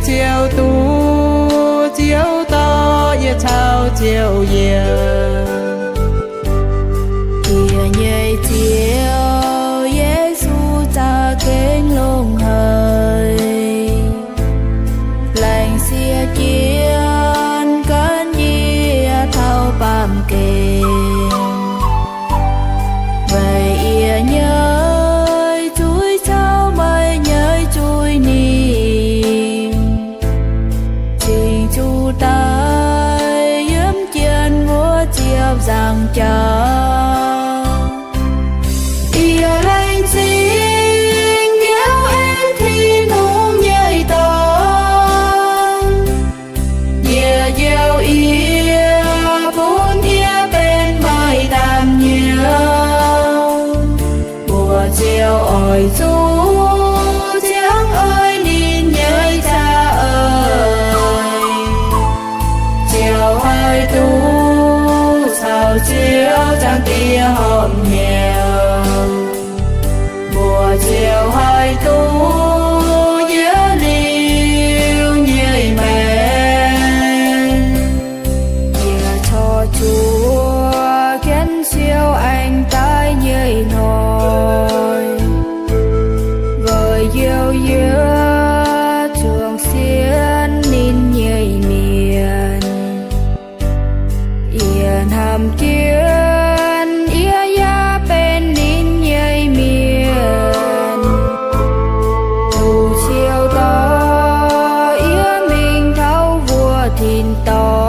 Ziouv duqv Ziouv dorh yie caux Ziouv yiem. Yie nyei Ziouv Yesu za'gengh longx haic. Laengz sieqv jienv gan yie taux baamh gen. Weic yie nyei zuiz caux meih nyei zuiz ninh cingx zuqc daic yiem jienv wuov ziepc nzaangc jauv. Yie laengz zingh Ziouv aengx Tin-Hungh nyei dorn. Yie njoux yie bun yie benx meih naamh nyouz. Mbuox Ziouv oix zuqc ziangh oix ninh nyei za'eix. Ziouv haih duqv caux Ziouv Zaangc Diex horpc hnyouv. Mbuox Ziouv haih duqv yie liuz nyei maengc. Yie corc zuoqc jienv Ziouv aengx daaih nyei hnoi, weic njoux yie zuangx sienx ninh nyei mienh. Yie hnamv jienv yie yaac benx ninh nyei mienh. Duqv Ziouv dorh yie mingh taux wuov tin-dorngh.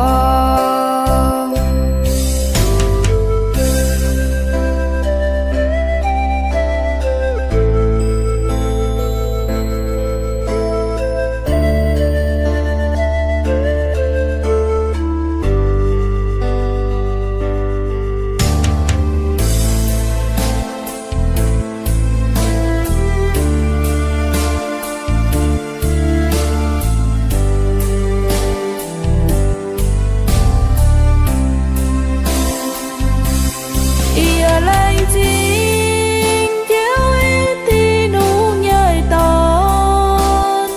Yie laengz zingh Ziouv aengx Tin-Hungh nyei dorn.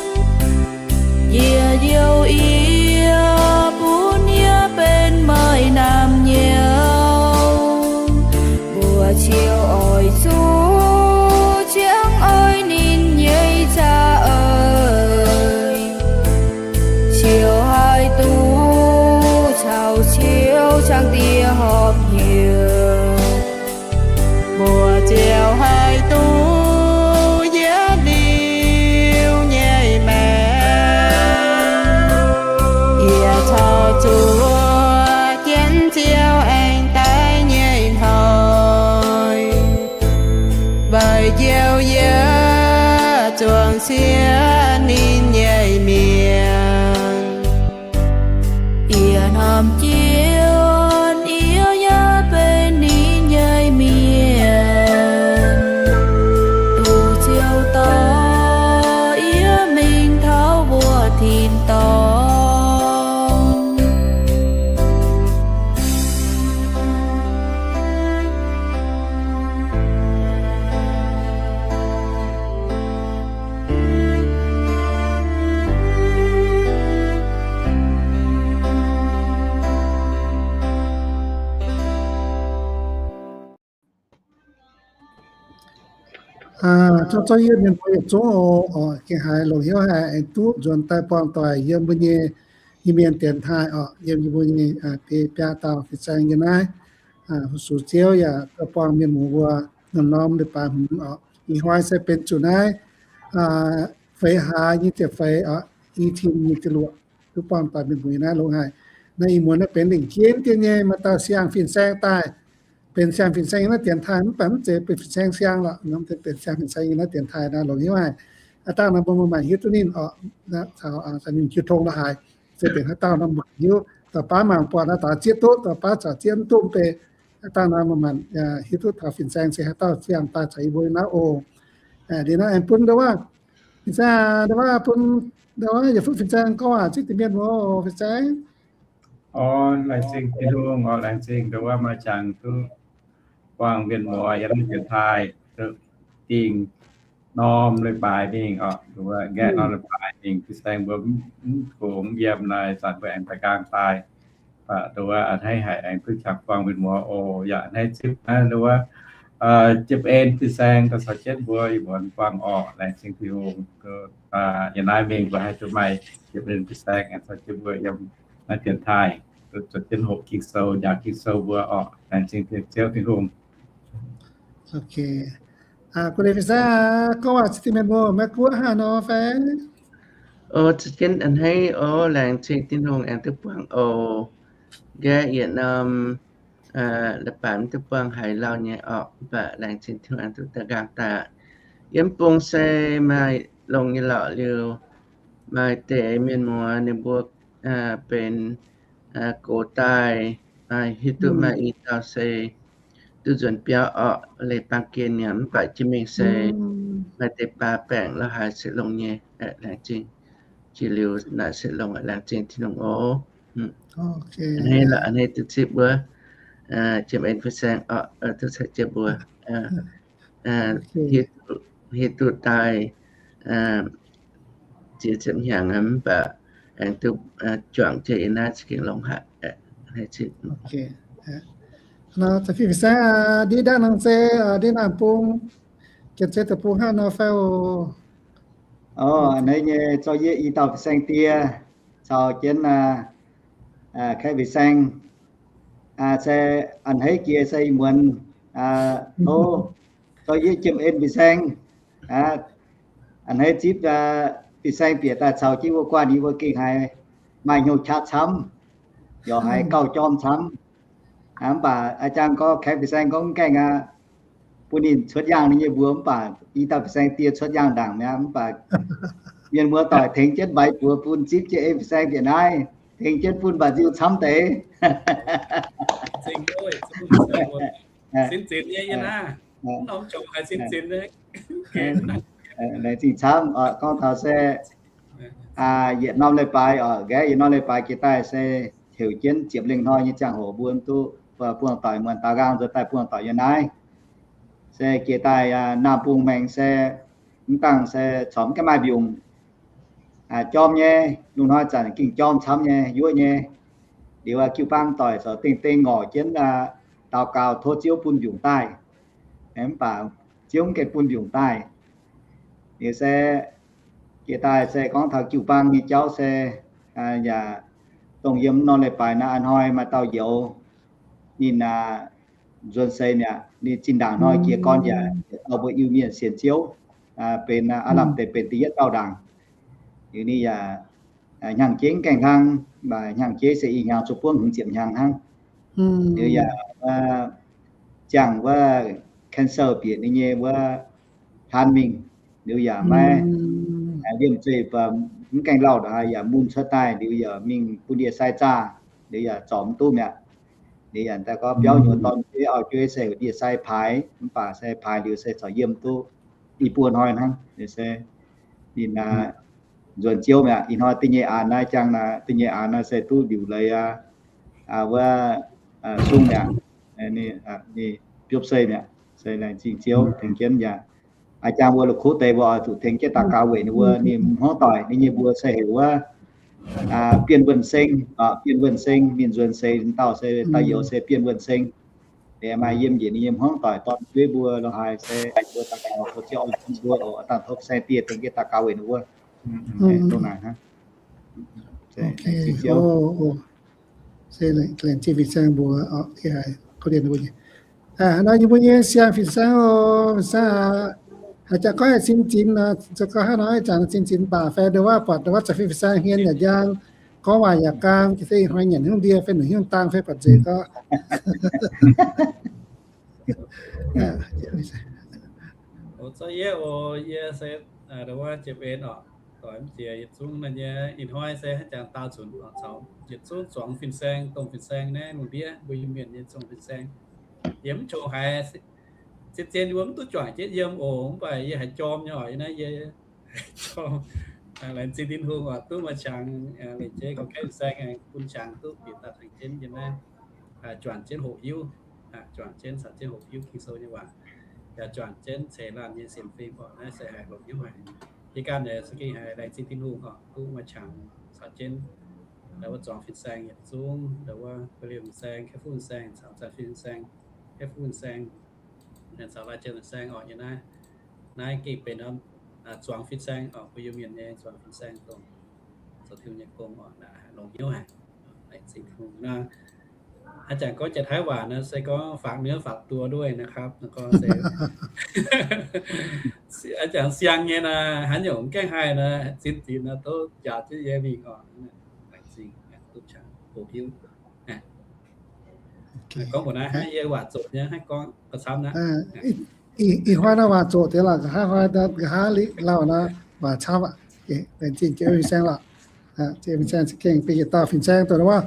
Yie njoux yie bun yie benx meih naamh nyouz. Mbuox Ziouv oix zuqc ziangh oix ninh nyei za'eix. Ziouv haih duqv caux Ziouv Zaangc Diex horpc hnyouv. Mbuox Ziouv haih duqv yie liuz nyei maengc. Yie corc zuoqc jienv Ziouv aengx daaih nyei hnoi, weic njoux yie zuangx sienx ninh nyei mienh. Yie hnamv jienv yie yaac benx ninh nyei mienh. Duqv Ziouv dorh yie mingh taux wuov tin-dorngh. Zorqv zorqv yie mienh mbuo yietc zungv oc, gengh haiz longc hnyouv haic aengx duqv nzuonx daaih buangh doic yiem mbuo nyei Iu-Mienh dienx taaih oc, yiem yie mbuo nyei biaa dauh fin-saeng yiem naaiv. Fu-sux Ziouv yaac buangh mienh mbuo norm-norm leiz-baaix hmz oc. Ih hnoi se benx zuqc naaiv feix hlaax nyei ziepc feix oc, i cin nyei ziepc luoqc, duqv buangh doic mienh mbuo yiem naaiv longc haic. Naaiv ih muonz naaiv benx lengc jeiv dien nyei maaih dauh siang fin-saeng daaih. Benx siang fin-saeng yiem naaiv dienx taaih, mv baac mv zeiz benx fin-saeng siang lorqc, benx siang fin-saeng yiem naaiv dienx taaih naaiv longc hnyouv haic. Aav dangh naaiv mbuo maaih hiuv duqv ninh oc, caux ninh jiu tong la'haaix, se benx haaix dauh naaiv mbuo hiuv. Da'baav mangc buatc naaiv daaih zieqv duqv, da'baav caux zieqv mv duqv beiv. Aav dangh naaiv mbuo maaih hiuv duqv taux fin-saeng se haaix dauh siang daaih caux yie mbuo yiem naaiv oc. Liuz naaiv aengx bun ndau wuov fin-saeng, ndau wuov bun, ndau wuov yietc fuqv fin-saeng gorngv waac zipv deix mienh muoz fin-saeng. Laengz zingh Tin-Hungh oc, laengz zingh ndau wuov maaih jangx duqv buangh mienh muoz yiem naaiv dienx taaih, duqv dingh norm leiz-baaix mingh oc, nduov nqaeqv norm leiz-baaix mingh, fin-saeng mbuo mv gox mv yiem naaiv zanc mbuo aengx daaih nqaang daaih. Mv baac nduov a'hneiv haic aengx duqv qangx buangh mienh muoz oc. Yaac a'hneiv zipv naaiv nduov ziepc en fin-saeng daaih caux jienv mbuo ih muonz buangh orqc. Laengz zingh Tin-Hungh. Yiem naaiv mingh mbuo haih duqv maaih ziepc en fin-saeng aengx caux jienv mbuo yiem naaiv dienx taaih, zuotc jienv hoqc Ging-Sou, njaaux Ging-Sou mbuo orqc. Laengz zingh Ziouv Tin-Hungh. Guv leiz fin-saeng, gorngv waac cingx dingh mienh muoz maiv guoqv hnangv nor fai? O, zuqc jienv a'hneiv oc. Laengz zingh Tin-Hungh aengx duqv buangh oc. Nqaeqv yietc norm leiz-baaix mv duqv buangh haaix lauh nyei orqc, mv baac laengz zingh Tin-Hungh aengx duqv daaih nqaang daaih. Yiem bung se maaih longx nyei lorqc liuz, maaih deix mienh muoz ninh mbuo benx gox daaih, hiuv duqv maaih i dauh se duqv nzuonx biauv orqc, leiz-baaix gen mi'aqv. Mv baac jiex mingh se maaih deix baac baengc lorz haaix se longx nyei. Laengz zingh. Jiex liuz naaic se longx, laengz zingh Tin-Hungh oc. A'hneiv lorqc, a'hneiv duqv zipv wuov ziepc en fin-saeng orqc, duqv caux jienv mbuo hiuv duqv daaih ziex ziepc hnyangx, mv baac aengx duqv juangc jienv yiem naaiv za'gengh longx haic. Fin-saeng, ndiev ndaangc nor se ndiev ndaangc bung, Janx-Zei deic-bung hnangv nor fai oc? A'hneiv nyei, zorqv yie i dauh fin-saeng die caux jienv kaeqv fin-saeng se a'hneiv jiex se ih muonz tov zorqv yie ziepc en fin-saeng a'hneiv zipv fin-saeng bieqc daaih caux jienv wuov guanh yie mbuo gengh haiz maaih hnyouv qaqv camv, yaac haiz gauh jorm camv. Mv baac a'jang gorngv kaeqv fin-saeng gorngv mv gaengh aqv, bun ninh cuotv yaangh ninh nyei mbuox, mv baac i dauh fin-saeng die cuotv yaangh ndaangc mi'aqv. Mv baac mienh muoz doic tengx jienv mbaix buoz bun zipv jienv ei fin-saeng bieqc naaiv, tengx jienv bun mbaac nziu camv deix. Laengz zingh camv. Gorngv taux se yietc norm leiz-baaix oc, nqaeqv yietc norm leiz-baaix jiex daaih se heuc jienv ziepc lengh hnoi nyei ziangh hoc mbuo duqv buangh doic, muonz daaux nqaang nzuonx daaih buangh doic yiem naaiv. Se jiex daaih naamh bung maengx se mv dangh se corc mv gaengh maaih mbiungc, jorm nyei. Lungh hnoi zanc gengh jorm camv nyei, yuoqv nyei. Liuz jiu-baang doic corc dingh dingh ngorc jienv daux gaux tov Ziouv bun mbiungc daaih, mv baac Ziouv mv gaengh bun mbiungc daaih. Liuz se jiex daaih se gorngv taux jiu-baang nyei jauv se yaac dongh yiem norm leiz-baaix naaiv a'hnoi maaih dauh youz, ninh nzuonx seix mi'aqv. Ninh zinh ndaangc hnoi jiez gorn yaac dauh mbuo Iu-Mienh sienx Ziouv, benx aav lamh deix benx da'yietv dauh ndaangc. Liuz ninh yaac hnyangx-jeiv mv gaengh hlang, mv baac hnyangx-jeiv se ih hnyangx zuqc buangv hmz ziepc hnyangx hnangv. Liuz yaac ziangh wuov cancer bieqc ninh nyei wuov hlan mingh. Liuz yaac maiv liemh zeih mv gaengh lauh ndongc haaix yaac mun cuotv daaih, liuz yaac mingh bun ndie-sai zaah, liuz yaac zorc mv duqv mi'aqv. Liuz yaac daaih gorngv biauv nyuoz dorn-jueiv auv-jueiv se heuc ndie-sai paaix, mv baac se paaix liuz se corc yiem duqv i buo hnoi hnangv. Liuz se ninh nzuonx Ziouv mi'aqv. Ih hnoi da'nyeic aanx naaiv, jangx naaiv da'nyeic aanx naaiv se duqv liuc leiz aqv, wuov sung mi'aqv. Ninh biopv sei mi'aqv. Se laengz zingh Ziouv tengx jienv yaac a'jang mbuo la'kuqv deix mbuo oix zuqc tengx jienv daux gaux weic ninh mbuo. Ninh hmuangv doic ninh nyei mbuox se heuc wuov Bienh Wuonh Seng, Bienh Wuonh Seng. Ninh nzuonx seix dauh se dauh youz se Bienh Wuonh Seng. Maaih yiem njiec ninh nyei hmuangv doic dorn-jueiv mbuo lorqc, haiz se mbuo daux gaux tov Ziouv oix mbuo oc, dangh tov saeng-dieh tengx jienv daux gaux weic ninh mbuo. Dongh naaic hnangv. Se laengz zingh fin-saeng mbuo, nor yie mbuo nyei siang fin-saeng oc, fin-saeng aac, haaix jangx gorngv haic sin zinx, zoux gau hnangv nor ih zanc sin zinx baac fai nduov wuov buatc nduov wuov zanc fin-saeng hmien yaac njang, gorngv waac yaac gaam, se ih hnoi nyanc hnyouv ndie fai nyanc hnyouv dang fai buatc nzengc gorngv. Zorqv yie oc, yie se nduov wuov Jiem En oc, doix mv jiex yietc zungv naaiv nyei. Ih hnoi se haaix jangx daauh zunc oc, caux yietc zungv zuangx fin-saeng, dongh fin-saeng naaiv lungh ndiev mbuo Iu-Mienh nyei zongh fin-saeng. Yie mv qongx haiz zien-zien yie mbuo mv duqv juangc jienv yiem oc, mv baac yie haiz jorm nyei oc. Yie naaiv yie jorm. Laengz zingh Tin-Hungh oc, duqv maaih qangx lengc jeiv gorngv kaeqv fin-saeng aengx bun qangx duqv bieqc daaih tengx jienv yiem naaiv juangc jienv hoqc hiuv, juangc jienv caux jienv hoqc hiuv Ging-Sou nyei waac. yaac juangc jienv ceix laanh nyei sienx fim oc. Naaiv se haiz longc hnyouv haic. Yie ganh naaic se gengh haiz laengz zingh Tin-Hungh oc, duqv maaih qangx caux jienv ndau wuov zuangx fin-saeng yietc zungv, ndau wuov Ba'liemh fin-saeng, Kaeqv-Fuqv fin-saeng, caux Zanc Fin fin-saeng, Kaeqv-Fuqv fin-saeng, caux Lai Jien fin-saeng oc. Yie naaiv, naaiv gengh benx zuangx fin-saeng oc, mbuo Iu-Mienh nyei zuangx fin-saeng dongh zoux Tin-Hungh nyei gong oc. Naaiv longc hnyouv haic, laengz zingh Tin-Hungh nor. A'jangc gorngv jiex Taiv waac nor se gorngv ฝากเนื้อฝากตัวด้วยนะครับ gorngv se a'jangc siang nyei nor, haaix nyungc gaengh haih nor, zinh zinx nor, tov njaaux jienv yie mingh oc. Laengz zingh, duqv qangx hoqc hiuv. Gorngv mbuox naaiv, yie waac zoqc nyei, haih gorngv ga'camv naaiv. Ih hnoi naaiv waac zoqc deix lorqc, nqa'haav hnoi, nqa'haav liuz lauh nor, waac camv aqv. Laengz zingh Jiex Fin-Saeng lorqc. Jiex Fin-Saeng za'gengh benx yietc dauh fin-saeng dongh wuov,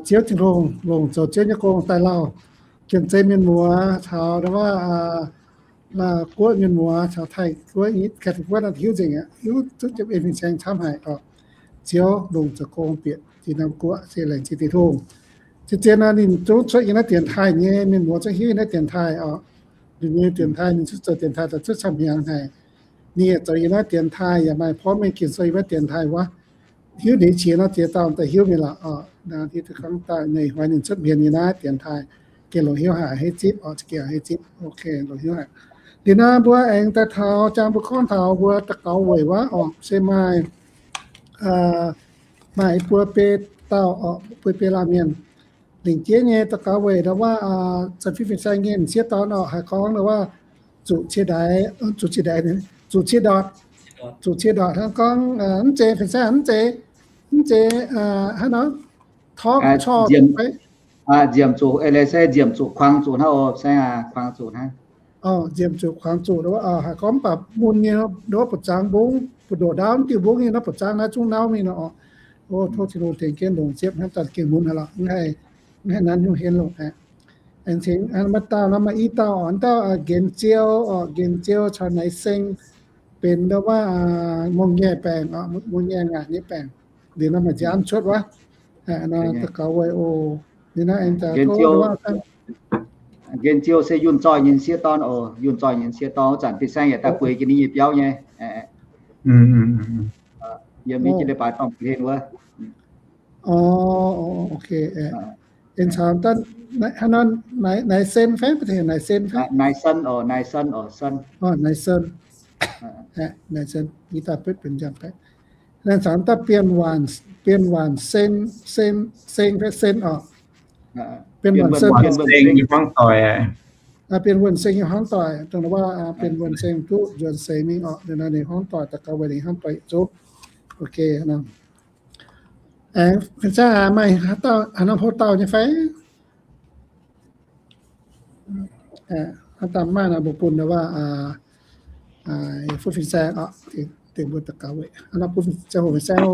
Ziouv Tin-Hungh longc zoux Ziouv nyei gong daaih lauh Janx-Zei mienh muoz caux ndau wuov Laauh guoqv mienh muoz caux Taiv guoqv, Kaeqv-Fuqv guoqv naaiv hiuv nzengc aqv. Hiuv duqv Janx-Zei fin-saeng camv haic oc. Ziouv longc zoux gong bieqc zinh norm guoqv se laengz zingh Tin-Hungh. Zien-zien nor ninh zungv cuotv yiem naaiv dienx taaih nyei, mienh muoz zungv hiuv yiem naaiv dienx taaih oc. Ninh nyei dienx taaih, ninh zungv zoux dienx taaih daaih cuotv camv hnyangx haic. Ninh yaac zoux yiem naaiv dienx taaih, yaac maaih porv mengh Ging-Sou yiem naaiv dienx taaih wuov. Hiuv ninh qiex nor ziex dauh daaih hiuv mingh lorqc oc. Naaiv gorngv daaih ninh hnoi ninh cuotv mbienx yiem naaiv dienx taaih, gengh longc hnyouv haic, hei zipv oc, za'gengh hei zipv. Ok, longc hnyouv haic. Liuz nor mbuo aengx daaih taux jangx mbuo gorngv taux mbuo daux gaux weic wuov oc, se maaih maaih buo biei dauh oc, buo biei laanh mienh. Lingc jeiv nyei daux gaux weic ndau wuov Zanc Fin fin-saeng nyei m'sieqv dorn oc, haih gorngv ndau wuov zuqc cie ndaix, zuqc cie ndaix, zuqc cie ndortc, zuqc cie ndortc hnangv gorngv mv zeiz fin-saeng, mv zeiz, mv zeiz hnangv nor, torqv corc fai nziemc zuqc, ei, se nziemc zuqc, kuangx zuqc hnangv oc, se kuangx zuqc hnangv. Nziemc zuqc kuangx zuqc, haih gorngv mv baac mun nyei ndau wuov buoz-zaangc mbungv, buoz-ndoqv ndaauv diuh mbungv nyei ndau wuov buoz-zaangc naaiv zungv nauv mingh nor oc. O, tov Tin-Hungh tengx jienv longc ziepv hnangv, daaih gengh mun haic lorqc, mv haih nanv nyungc henv longc aqv. Aengx tengx maaih dauh nor, maaih i dauh oc, dauh Nqenx Ziou oc, Nqenx Zieu caux Naix Seng benx ndau wuov mongh nyei baengc oc, mongh nyei ngaatc nyei baengc. Liuz nor maaih nziaamv cuotv wuov, daux gaux weic oc. Liuz nor aengx daaih tov Nqenx Ziou se Yunh Zoih nyei m'sieqv dorn oc, Yunh Zoih nyei m'sieqv dorn, wuov zanc fin-saeng yaac daaih bueix jienv ninh nyei biauv nyei. Yiem mingh jienv leiz-baaix dorngh hlen wuov. Ok. Aengx caux hnangv nor, Naix Sen fai, Naix Sen fai? Naix Sen oc, Naix Sen oc, Sen. Naix Sen. Naix Sen, yie daaih betv benx njang baeqv. Aengx caux daaih Bienh Waanc, Bienh Waanc Seng, Seng, Seng fai Sen oc. Bienh Waanc Seng, Bienh Wuonh Seng nyei hmuangv doic, dongh wuov Bienh Wuonh Seng duqv nzuonx seix mingh oc, ninh hmuangv doic daux gaux weic ninh hmuangv doic yietc zungv. Ok, aengx fin-saeng maaih haaix dauh, haaix norm hlo dauh nyei fai? Haaix dauh maaih nor mbuo bun wuov, fuqv fin-saeng oc, dengh mbuo daux gaux weic. Haaix nor bun ziangh hoc fin-saeng oc.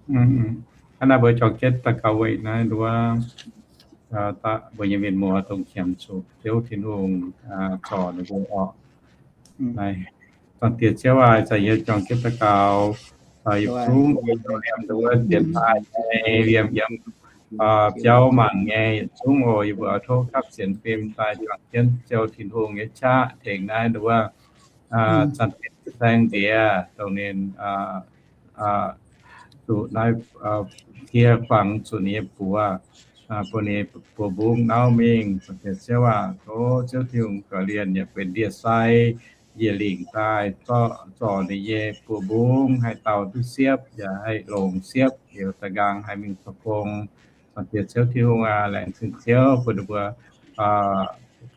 Hnangv naaiv mbuo juangc jienv daux gaux weic naaiv nduov, mbuo nyei mienh muoz dongh qiemx zuqc Ziouv Tin-Hungh zorc ninh mbuo oc. Naaiv, Zaangc Diex Ziouv aac, zanc yie juangc jienv daux gaux, yietc zungv oix liemh nduov dienx taaih nyei, liemh yiem biauv mangc nyei yietc zungv oc. Yie mbuo oix tov gapv sienx fim daaih juangc jienv Ziouv Tin-Hungh nyei qaqv tengx naaiv nduov Zaangc Diex Saeng Nziex dongh ninh zuqc naaiv cie kuangx zuqc ninh nyei buoz, bun ninh buoz mbungv nauv mingh. Zaangc Diex Ziouv aac, tov Ziouv Tin-Hungh gaax lienh yaac benx ndie-sai njiec lingc daaih zorc ninh nyei buoz mbungv haih dau duqv siepv, yaac haih longx siepv, liuz da'nqaang haih mingh zoux gong. Zaangc Diex Ziouv Tin-Hungh aac, laengz zingh Ziouv bun ninh mbuo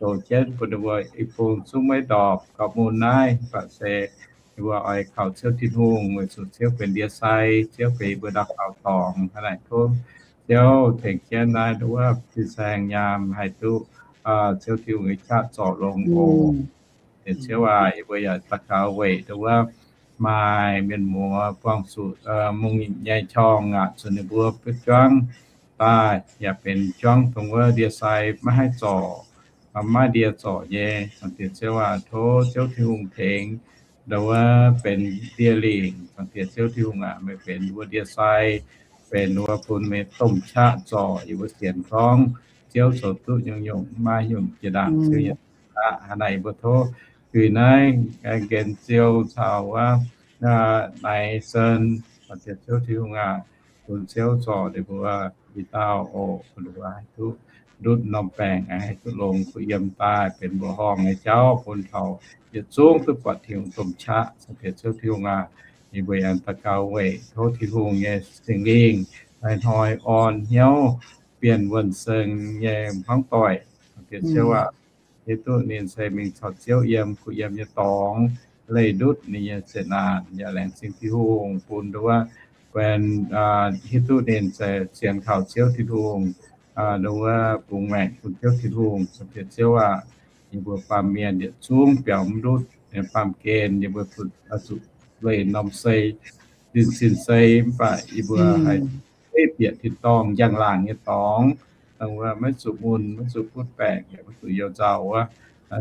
zoux jienv, bun ninh mbuo i bung zungv maiv ndorpc gauh mun naaiv. Mv baac se ninh mbuo oix kaux Ziouv Tin-Hungh, weic zuqc Ziouv benx ndie-sai, Ziouv benx mbuo ndau faaux dorngx. Hnangv naaic tov Ziouv tengx jienv naaiv nduov fin-saeng nyaam haih duqv Ziouv Tin-Hungh nyei qaqv zorc longx oc. Diex Ziouv aac, yie mbuo yaac daux gaux weic nduov maaih mienh muoz buangh zuqc mungh nyei qorngh ngaatc zuqc ninh mbuo betv juangv daaih, yaac benx juangv dongh wuov ndie-sai maiv haih zorc, maiv ndie zorc nyei. Zaangc Diex Ziouv aac, tov Ziouv Tin-Hungh tengx nduov benx ndie-lingc. Zaangc Diex Ziouv Tin-Hungh aac, meih benx wuov ndie-sai, benx wuov bun meih domh qaqv zorc yie mbuo sienx gorngv Ziouv zoux duqv nyungc-nyungc, maiv nyungc jiex ndaangc Ziouv nyei. Aqv. Hnangv naaic mbuo tov guih naaiv Gen Ziou caux wuov Naaiv Sen, Bienh Ziouv Tin-Hungh aac, bun Ziouv zorc ninh mbuo i dauh oc, bun ninh mbuo haih duqv ndutv norm baengc, haih duqv longx kuh yiem daaih benx mbuoqc horngh nyei jauv bun taux yietc zungv duqv buatc Tin-Hungh domh qaqv. Bienh Ziouv Tin-Hungh aac, yie mbuo yaac daux gaux weic tov Tin-Hungh nyei Singx Lingh hnoi-hnoi orn hnyouv bienh wuonh seng nyei hmuangv doic. Bienh Ziouv aac, hiuv duqv ninh se mingh caux Ziouv yiem kuh yiem nyei dorngx, leih ndutv ninh nyei zeqc naanc. Yaac laengz zingh Tin-Hungh bun nduov, bun hiuv duqv ninh se sienx kaux Ziouv Tin-Hungh, nduov bungx maengc bun Ziouv Tin-Hungh. Bienh Ziouv aac, yie mbuo baamh mienh yietc zungv biaux mv ndutv nyei baamh gen, yie mbuo zuqc leih norm sei, sin-sin sei, mv baac yie mbuo haih bieqc tin-dorngh njang-laangc nyei dorngx, dongh wuov maiv zuqc mun, maiv zuqc butv baengc, yaac maiv zuqc you nzauh wuov,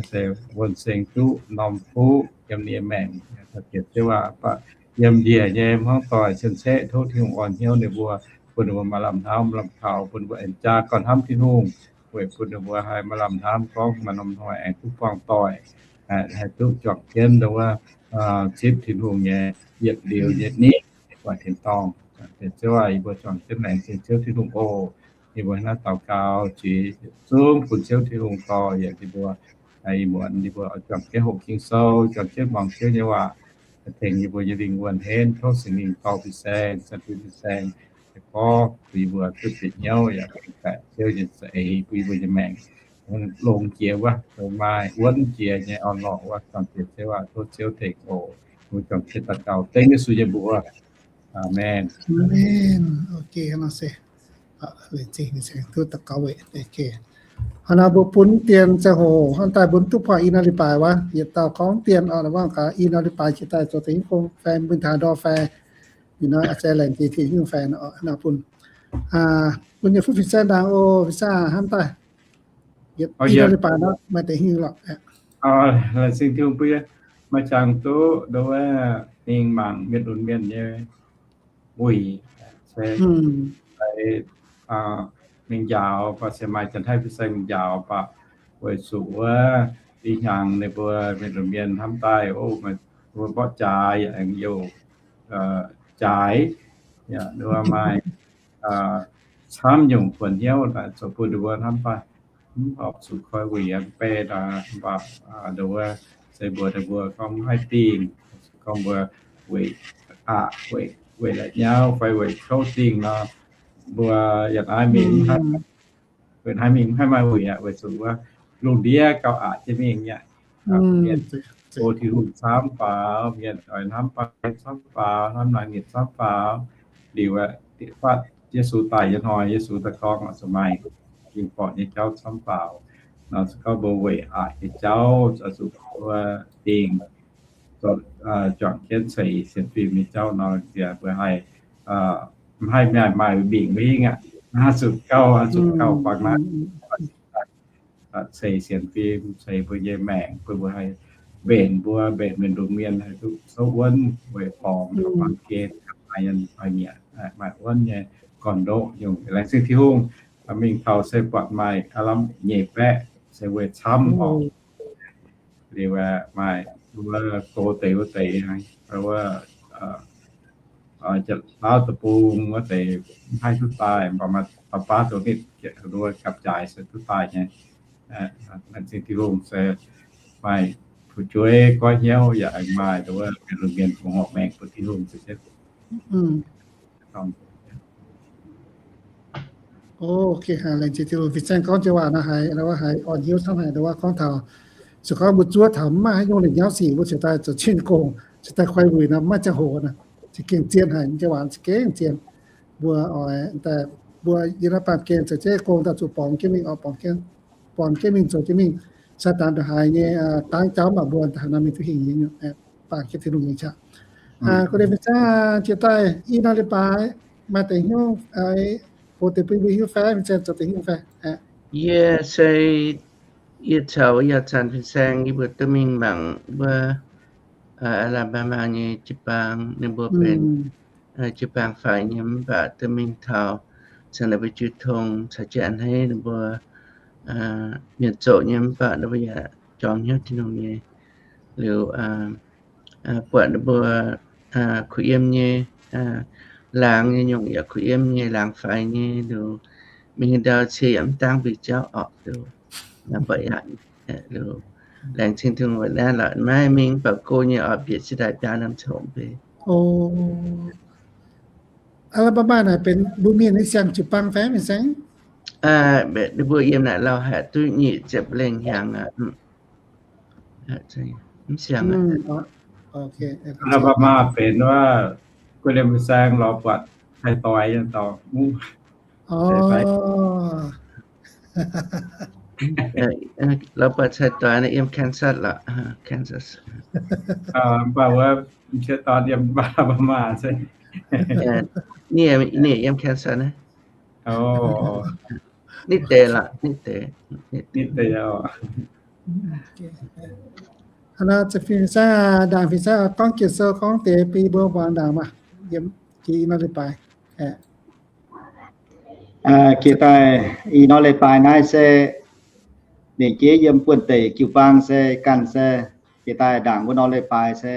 se wuonh seng duqv norm fuqv yiem ninh nyei maengc. Bienh Ziouv aac, mv baac yiem njiec nyei hmuangv doic cien-ceqv tov Tin-Hungh orn hnyouv ninh mbuo, bun ninh mbuo maaih lamh hnamv lamh kaux, bun ninh mbuo aengx jaa gauh hnamv Tin-Hungh, weic bun ninh mbuo haih maaih lamh hnamv gorngv maaih norm hnoi aengx duqv buangh doic, haih duqv juangc jienv nduov zipv Tin-Hungh nyei yietc liuz nyei nitv buatc tin-dorngh. Bienh Ziouv aac, yie mbuo juangc jienv laengz zingh Ziouv Tin-Hungh oc. Yie mbuo naaiv daux gaux jiex yietc zungv bun Ziouv Tin-Hungh dorh yaac ninh mbuo, yie mbuo, yie mbuo oix juangc jienv hoqc Ging-Sou, juangc jienv muangx Ziouv nyei waac, tengx yie mbuo nyei lingh wuonh henv. Tov Singx Lingh dorh fin-saeng, cien fin-saeng, gorngv bun yie mbuo duqv bieqc hnyouv yaac baeqc Ziouv nyei za'eix bun yie mbuo nyei maengc longx jiex wuov, maaih wuonv jiex nyei orn-lorqc wuov. Juangc jienv Ziouv aac, tov Ziouv tengx oc. Mbuo juangc jienv daux gaux dengv Yesu nyei mbuox. Aamen. Aamen. Ok, nor se, duqv daux gaux weic. Hnangv naaiv mbuo bun dien ziangh hoc hnangv daaih mbuo duqv buangh i norm leiz-baaix wuov, yietc dauh gorngv dien oc, wuov gaax i norm leiz-baaix jiex daaih zoux Tin-Hungh fai, mbuo taux ndor fai, ih hnoi se laengz zingh Tin-Hungh fai, hnangv naaiv bun, bun yietc fuqv fin-saeng ndaangc oc, fin-saeng hnamv daaih. Yietc i norm leiz-baaix nor maaih deix hingh lorqc. Laengz zingh Tin-Hungh bun yie maaih qangx duqv nduov mingh mangc mienh lunx mienh nyei wuic, se mingh njaaux, baac se maaih Janx-Taiv fin-saeng mingh njaaux, baac weic zuqc wuov ih hnyangx ninh mbuo mienh lunx mienh hnamv daaih, o, mbuo mborqv jaaix yaac aengx youc jaaix, yaac nduov maaih camv nyungc buonc hnyouv daaih zoux bun ninh mbuo hnamv daaih mv horpc zuqc koi wuic yaac mv bei daaih, mv baac nduov se mbuox ninh mbuo gorngv mv haih dingh, gorngv mbuo weic aqc, weic la'nyauv fai weic kouv dingh nor, mbuo yaac naaiv mingh, weic naaiv mingh mv haih maaih wuic aqv, weic zuqc wuov lungh ndiev gauh aqc jienv mingh nyei. Mienh go Tin-Hungh camv faaux, mienh oix hnamv baamh gen camv faaux, hnamv naaiv nyei camv faaux. Liuz aeqv, fatv Yesu daaih nyei hnoi, Yesu daaih gorngv oix zuqc maaih ging-borqc nyei jauv camv faaux. Nor se gorngv mbuo weic aqc nyei jauv oix zuqc mbuo dingh, zuangx jienv ceix sienx fim nyei jauv nor, mbuo haih, mv haih maaih maaih mingh mingh aqv. Zuqc gauh, zuqc gauh bangc naaiv ceix sienx fim, ceix mbuo nyei maengc, bun mbuo haih mbenc mbuo, mbenc mienh lunx mienh haih duqv souv wuonv weic borngz baamh gen, maaih wuonv nyei gorn-ndoqv nyungc. Laengz zingh Tin-Hungh, mingh taux se buatc maaih aav lamh nyeic baeqv se weic camv orqc. Liuz maaih wuov go deix wuov deix, wuov Janx-Lauv deic-bung wuov deix mv haih duqv daaih, mv baac maaih dauh baav dongh nitv nduov gapv-jaaix se duqv daaih nyei. Laengz zingh Tin-Hungh se maaih fu'jueiv goiv hnyouv yaac maaih nduov mienh lunx mienh bungx horpc maengc bun Tin-Hungh. Ok, laengz zingh Tin-Hungh fin-saeng gorngv jienv waac nor haiz, haiz orn hnyouv camv haic, nduov gorngv taux se gorngv mbuo zuov taux mv maaih haaix nyungc lingc nyauv sic, mbuo cingx daaih zoux jienv gong, cingx daaih koi wuic nor, mv maaih ziangh hoc nor, za'gengh zien haic, jienv waac za'gengh zien. Mbuo oix daaih, mbuo yiem naaiv baamh gen zoux jienv gong daaih zuqc borngz jienv mingh, borngz jienv mingh zoux jienv mingh. Saadaan ndongc haaix nyei dangv jauv mv baac mbuo daaih haaix nor mingh duqv hingh nyei, baamh gen Tin-Hungh nyei qaqv. Go deix fin-saeng jiex daaih i norm leiz-baaix maaih deix hnyouv, box deix bun mbuo hiuv fai, fin-saeng zoux deix hnyouv fai? Yie se, yie caux yauh zanc fin-saeng yie mbuo duqv mingh mangc wuov Alabama nyei jiu-baang, ninh mbuo benx jiu-baang faix nyei, mv baac duqv mingh taux caux ninh mbuo jiu tong caux jienv a'hneiv ninh mbuo mienh zoqc nyei, mv baac ninh mbuo yaac jorm hnyouv Tin-Hungh nyei. Liuz buatc ninh mbuo kuh yiem nyei, laangz nyei nyungc yaac kuh yiem nyei, laangz faix nyei, liuz mingh ndau cie yaac mv dangv mbuo jauv orqc, liuz mbuo yaac, liuz laengz zingh Tin-Hungh naaiv lorqc, maiv mingh mv baac go nyei orqc, bieqc jiex daaih biaa norm congx mbuo. Alabama naaic benx mbuo mienh nyei siang jiu-baang fai mv siang? Mbuo yiem naaic lauh haic duqv nyic ziepc lengh hnyangx aqv. Mv siang. Alabama benx wuov Guilin Fin-Saeng lorz buatc cai-doix nyei dorngx. Lorz buatc cai-doix naaiv yiem Kansas lorqc, Kansas. Mv baac wuov m'sieqv dorn yiem Alabama se. Ninh yiem Kansas naaiv. Nitv deix lorqc, nitv deix. Fin-Saeng, ndaangc Fin-Saeng gorngv Ging-Sou gorngv deix bun mbuo muangx ndaangc maah, yiem jiex i norm leiz-baaix. Jiex daaih i norm leiz-baaix naaiv se lengc jeiv yiem buonv-deic jiu-baang se ganh se jiex daaih ndaangc wuov norm leiz-baaix se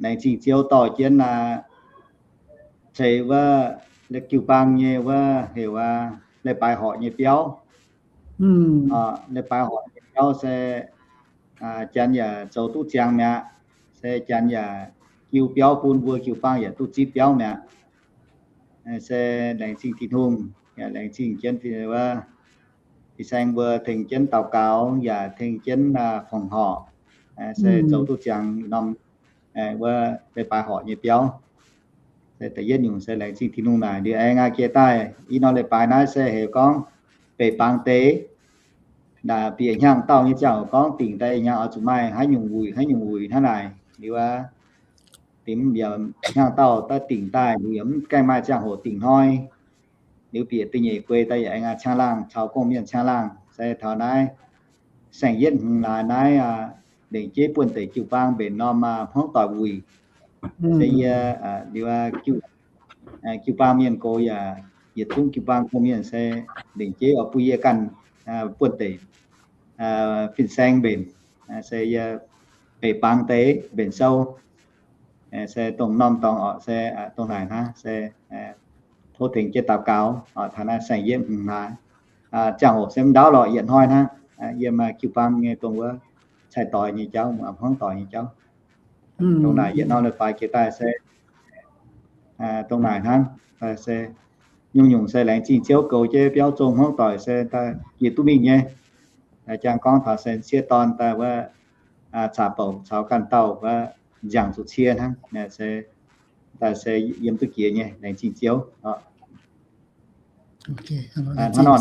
laengz zingh Ziouv dorh jienv ceix wuov jiu-baang nyei wuov heuc aac leiz-baaix horqc nyei biauv. Leiz-baaix horqc nyei biauv se janx yaac zoux duqv ziangx mi'aqv. Se janx yaac jiu biauv bun mbuo jiu-baang yaac duqv zipv biauv mi'aqv. Se laengz zingh Tin-Hungh, yaac laengz zingh jienv wuov Fin-Saeng mbuo tengx jienv daux gaux yaac tengx jienv fongc horc, se zoux duqv ziangx norm wuov leiz-baaix horqc nyei biauv. Se da'yietv nyungc se laengz zingh Tin-Hungh naaic. Liuz aengx jiex daaih i norm leiz-baaix naaiv se heuc gorngv beic bangx deix. Naaic bieqc hnyangx-daauh nyei ziangh hoc gorngv dingc daaih hnyangx oix zuqc maaih haaix nyungc wuic haaix nyungc wuic hnangv naaic. Liuz aqv, dingc mv bieqc hnyangx-daauh daaih dingc daaih, liuz yaac mv gaengh maaih ziangh hoc dingc hnoi. Liuz bieqc da'nyeic guei daaih yaac aengx caangh laangh caux gong-mienh caangh laangh. Se taux naaiv saeng-yietv hmz laaix naaiv, lengc jeiv buonv-deic jiu-baang mbenc norm hmuangv doic wuic. Se yie liuz jiu-baang mienh gox yaac yietc zungv jiu-baang gong-mienh se lengc jeiv oix bun yie ganh buonv-deic fin-saeng mbenc. Se yie beic bangx deix mbenc sou. Se dongh norm dorngx orqc se dongh naaic hnangv se tov tengx jienv daux gaux orqc. Taux naaiv saeng-yietv hmz laaix, ziangh hoc se mv ndaauv lorqc, yietc hnoi hnangv, yiem jiu-baang nyei dongh wuov cai-doix nyei jauv, hmuangv doic nyei jauv. Dongh naaic yietc norm leiz-baaix jiex daaih se dongh naaic hnangv. Se nyungc-nyungc se laengz zingh Ziouv goux jienv biauv zong hmuangv doic se daaih jiex duqv mingh nyei. Jangx gorngv taux se m'sieqv dorn daaih wuov caqv-bouc caux ganh dauh wuov nziangc zuqc cie hnangv. Se daaih se yiem duqv jiex nyei, laengz zingh Ziouv. Hnangv nor,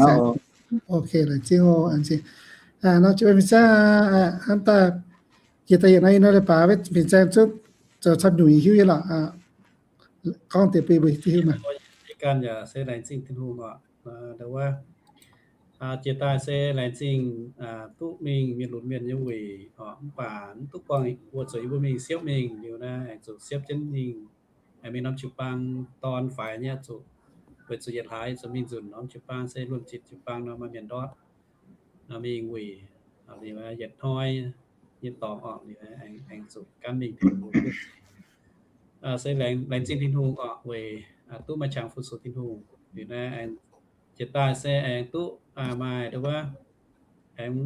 laengz zingh. Nor, fin-saeng, hnamv daaih jiex daaih yietc norm leiz-baaix, fin-saeng zungv zoux camv nyungc hiuv nyei lorqc. Gorngv deix bun mbuo hiuv maah. Ganh yaac se laengz zingh Tin-Hungh oc. Ndau wuov jiex daaih se laengz zingh duqv mingh mienh lunx mienh nyei wuic oc. Mv baac mv duqv buangh wuov zuqc yie mbuo mingh siepv mingh liuz naaiv, aengx zuqc siepv jienv mingh, aengx mingh norm jiu-baang dorn faix nyei zuqc, weic zuqc yietc hlaax zuqc mingh nzunc norm jiu-baang se luonx zitc jiu-baang nor maaih mienh ndortv nor mingh wuic liuz yietc hnoi nyei dorngx orqc. Liuz aengx zuqc gaanv mingh tengx mbuo. Se laengz zingh Tin-Hungh oc, weic duqv maaih qangx fu-sux Tin-Hungh. Liuz naaiv aengx jiex daaih se aengx duqv maaih ndau wuov, aengx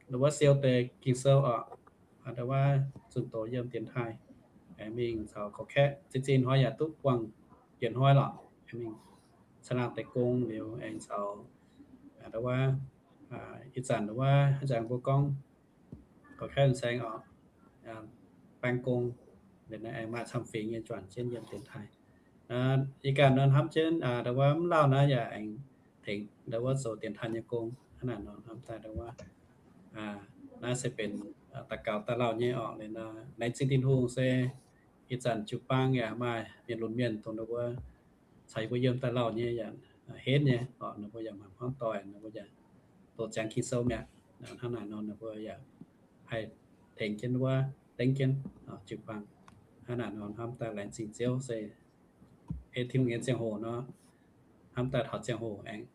ndau wuov siou deix Ging-Sou oc. Ndau wuov zunh doz yiem dienx taaih, aengx mingh caux gorqv-kaeqv zinh zinh hnoi yaac duqv buangh yietc hnoi lorqc. Aengx mingh caangh laangh deix gong liuz aengx caux ndau wuov ih zanc ndau wuov ih zanc mbuo gorngv gorqv-kaeqv saeng oc, baeng gong, liuz naaiv aengx maaih camv-fingx nyei juangc jienv yiem dienx taaih. Yie ganh nor hnamv jienv ndau wuov mv lauh naaiv yaac aengx tengx ndau wuov zoux dienx taaih nyei gong. Hnangv naaic nor hnamv daaih ndau wuov naaiv se benx daux gaux daaih lauh nyei orqc. Liuz nor laengz zingh Tin-Hungh se ih zanc jiu-baang yaac maaih mienh lunx mienh dongh ndau wuov caux yie mbuo yiem daaih lauh nyei yaac henv nyei orqc. Ninh mbuo yaac maaih hmuangv doic, ninh mbuo yaac doqc ziangx Ging-Sou mi'aqv. Hnangv naaic nor ninh mbuo yaac haih tengx jienv wuov, tengx jienv jiu-baang. Hnangv naaic nor hnamv daaih laengz zingh Ziouv se ei Tin-Hungh nyei ziangh hoc nor, hnamv daaih taux ziangh hoc aengx,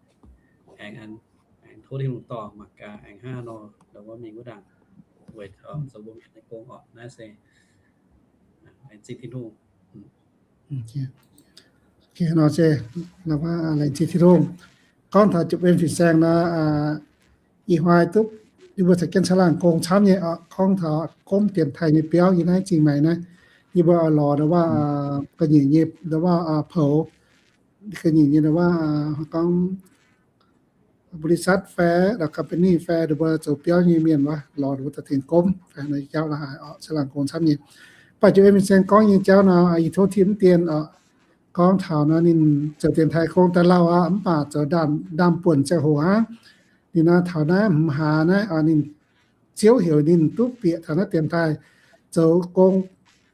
aengx, aengx tov Tin-Hungh dorh mangc gaax aengx hnangv haaix nor ndau wuov mingh wuov ndaangc. weic zoux mbuo mienh nyei gong oc. Naaiv se laengz zingh Tin-Hungh. Nor se laengz zingh Tin-Hungh. Gorngv taux jomc en fin-saeng nor, ih hnoi duqv yie mbuo caux jienv caangh laangh gong camv nyei, gorngv taux gomv dienx taaih nyei biauv yiem naaiv zingh maengc naaiv, yie mbuo oix lorz ndau waac ga'nyiec nyei ndau waac poux, ga'nyiec nyei ndau waac gorngv บริษัท fai company fai ndau mbuo zoux biauv nyei mienh wuov lorz ndau mbuo daaih tengx gomv fai jauv la'haaix oc, caangh laangh gong camv nyei. Mv baac jomc en fin-saeng gorngv nyei jauv nor, yie tov Tin mv dien oc. Gorngv taux nor ninh zoux dienx taaih gong daaih lauh aqv, mv baac zoux ndaam-ndaamv buonc ziangh hoc hnangv. Ninh nor taux naaiv hmz hlaax naaiv, ninh ziouv heuc ninh duqv bieqc taux naaiv dienx taaih zoux gong,